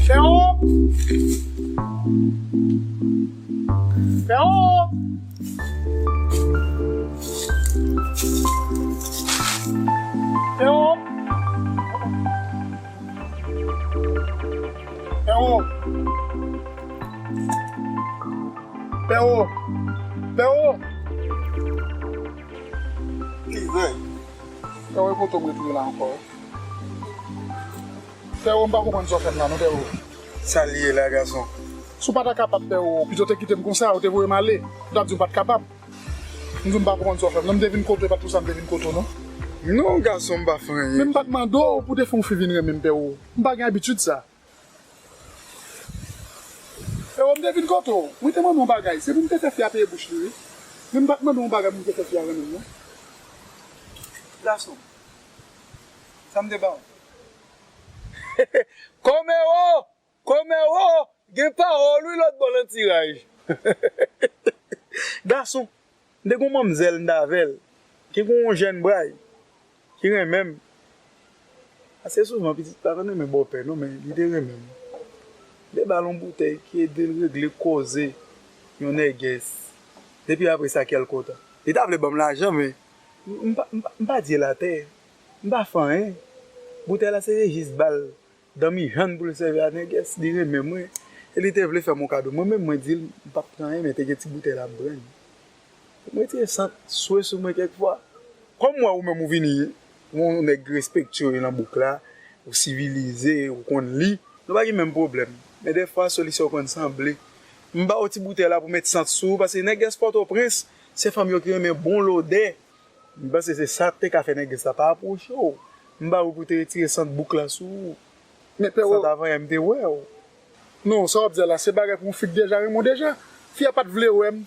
Fè wop! Fè wop! Fè wop! Fè wop! Pè Wo! Pè Wo! Ki zay? Pè Wo, e poto m retounen la ankò wi. Pè Wo, m pa konprann sa w fè m la non, Pè Wo. Sa l ye la, gason? Si w pa ta kapab, Pè Wo, pito w te kite m konsa, ou te voye m ale. Ou t ap di m w pa t kapab. M di w m pa konprann sa w fè m. Non, m te vin kote w, e pa t pou sa m te vin kote w non. Non, gason, m pa fè anyen. Men m pa t mande w pou w te fè yon fi vin renmen m, Pè Wo. M pa gen abitid sa. Pè Wo, m te vin kote w. Mwen te mande w yon bagay. Se pou m te fè fi a peye bouch li, wi. Men m pa t mande w yon bagay pou m te fè fi a renmen m, non. Gason, sa m te ba w? Kòmè wo! Kòmè wo! Gen pawòl, wi, lòt bò lantiraj. Gason, m te gon manmzèl m t avè l, ki gon yon jèn bray, ki renmen m. Ase souvan, pitit pa konn renmen bòpè non, men li te renmen m. M te ba l yon boutèy ki ede l regle koze yon nègès. Depi apre sa, kè l kontan. Li ta vle ban m lajan, men m, m pa, m pa, m pa di l atè. M pa fè anyen. Boutèy la, se te jis ba l. Danmi jwenn pou l sèvi a nègès, li renmen mwen. E li te vle fè m yon kado. Mwen menm, mwen di l, m p ap pran anyen, men te gen ti boutèy la, m pran l. M retire sant swe sou mwen kèk fwa. Kòm m wè ou menm ou vini, ou yon nèg respektye nan bouk la, ou sivilize, ou konn li, nou pa gen menm pwoblèm. Men dèfwa, solisyon konn sanble. M ba w ti boutèy la pou met sant sou ou, paske nègès Pòtoprens, se fanm yo ki renmen bon lodè. M panse se sa k te ka fè nègès la pa apwoche w. M ba ou pou te retire sant bouk la sou ou. Men Pè Wo. Sa t avannyè m te wè w. Non, sa w ap di a la, se bagay pou yon fi k deja renmen w deja. Fi a pa t vle wè m.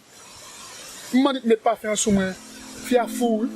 M mande l met pafen an sou mwen. Fi a fou, wi.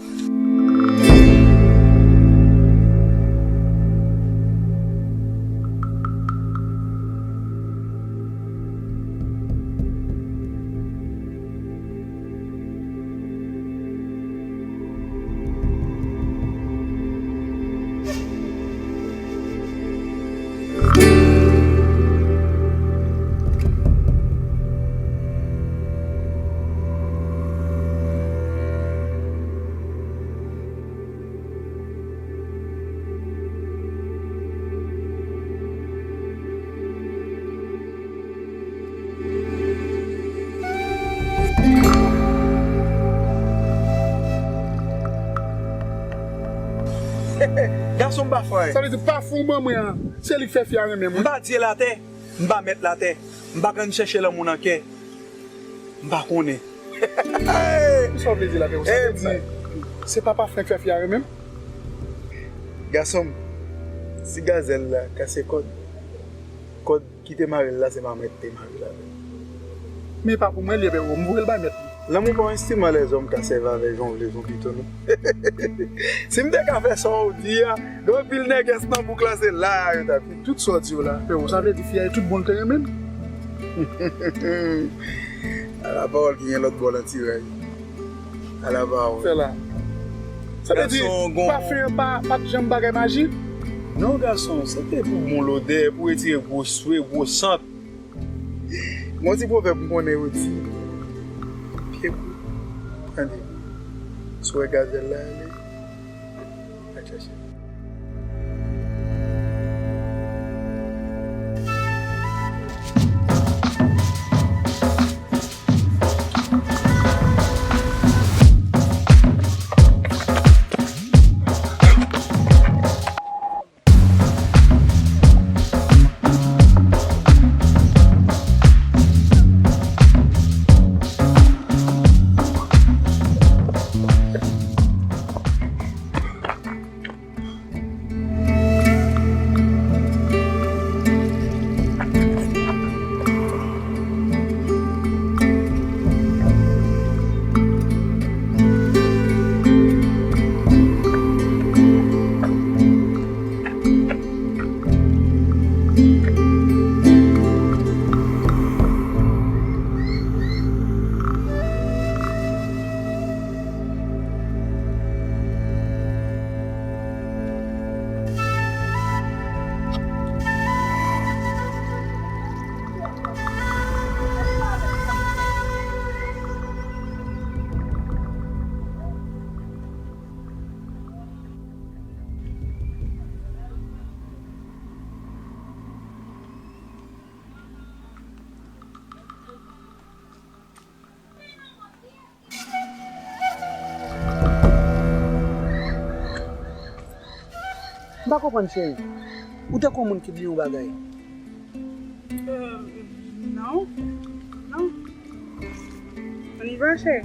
M pa fè. Sa vle di pafè w ban mwen an, se li k fè fi a renmen m, wi. M pa dye latè, m pa mèt latè. M pa konn chèche lanmou nan kè. M pa konnen. Sa w vle di la, Pero? Sa vle di se pa pafè k fè fi a renmen m? Gason m, si gazèl la kase kòd, kòd ki te mare l la, se pa mwen ki te mare l avè l. Men e pa pou mwen li ye, Pero. M voye l bay mèt li. Lanmou pa yon enstriman lèzòm ka sèvi avè l jan w vle, jan w pito, non. Si m te ka fè sa w di a, gen anpil nègès nan bouk la, se la a yo t ap. Tout sa w di yo la, Pero, sa vle di fi a e tout bon l te renmen m? Ala pawòl ki gen lòt bò nan tiray. Ala pawòl. Fè la. Sa vle di, gason, gon pafè an pa, pa t janm bagay majik? Non, gason, se te pou bon lodè, pou retire gwo swe, gwo sant. Gon ti pwovèb m konnen yo di, pye kou, tande, si w wè gazèl la ale, al chache l. M pa konprann, cheri. Ou tankou yon moun ki bliye yon bagay. Euh, non. Non. Anivèsè.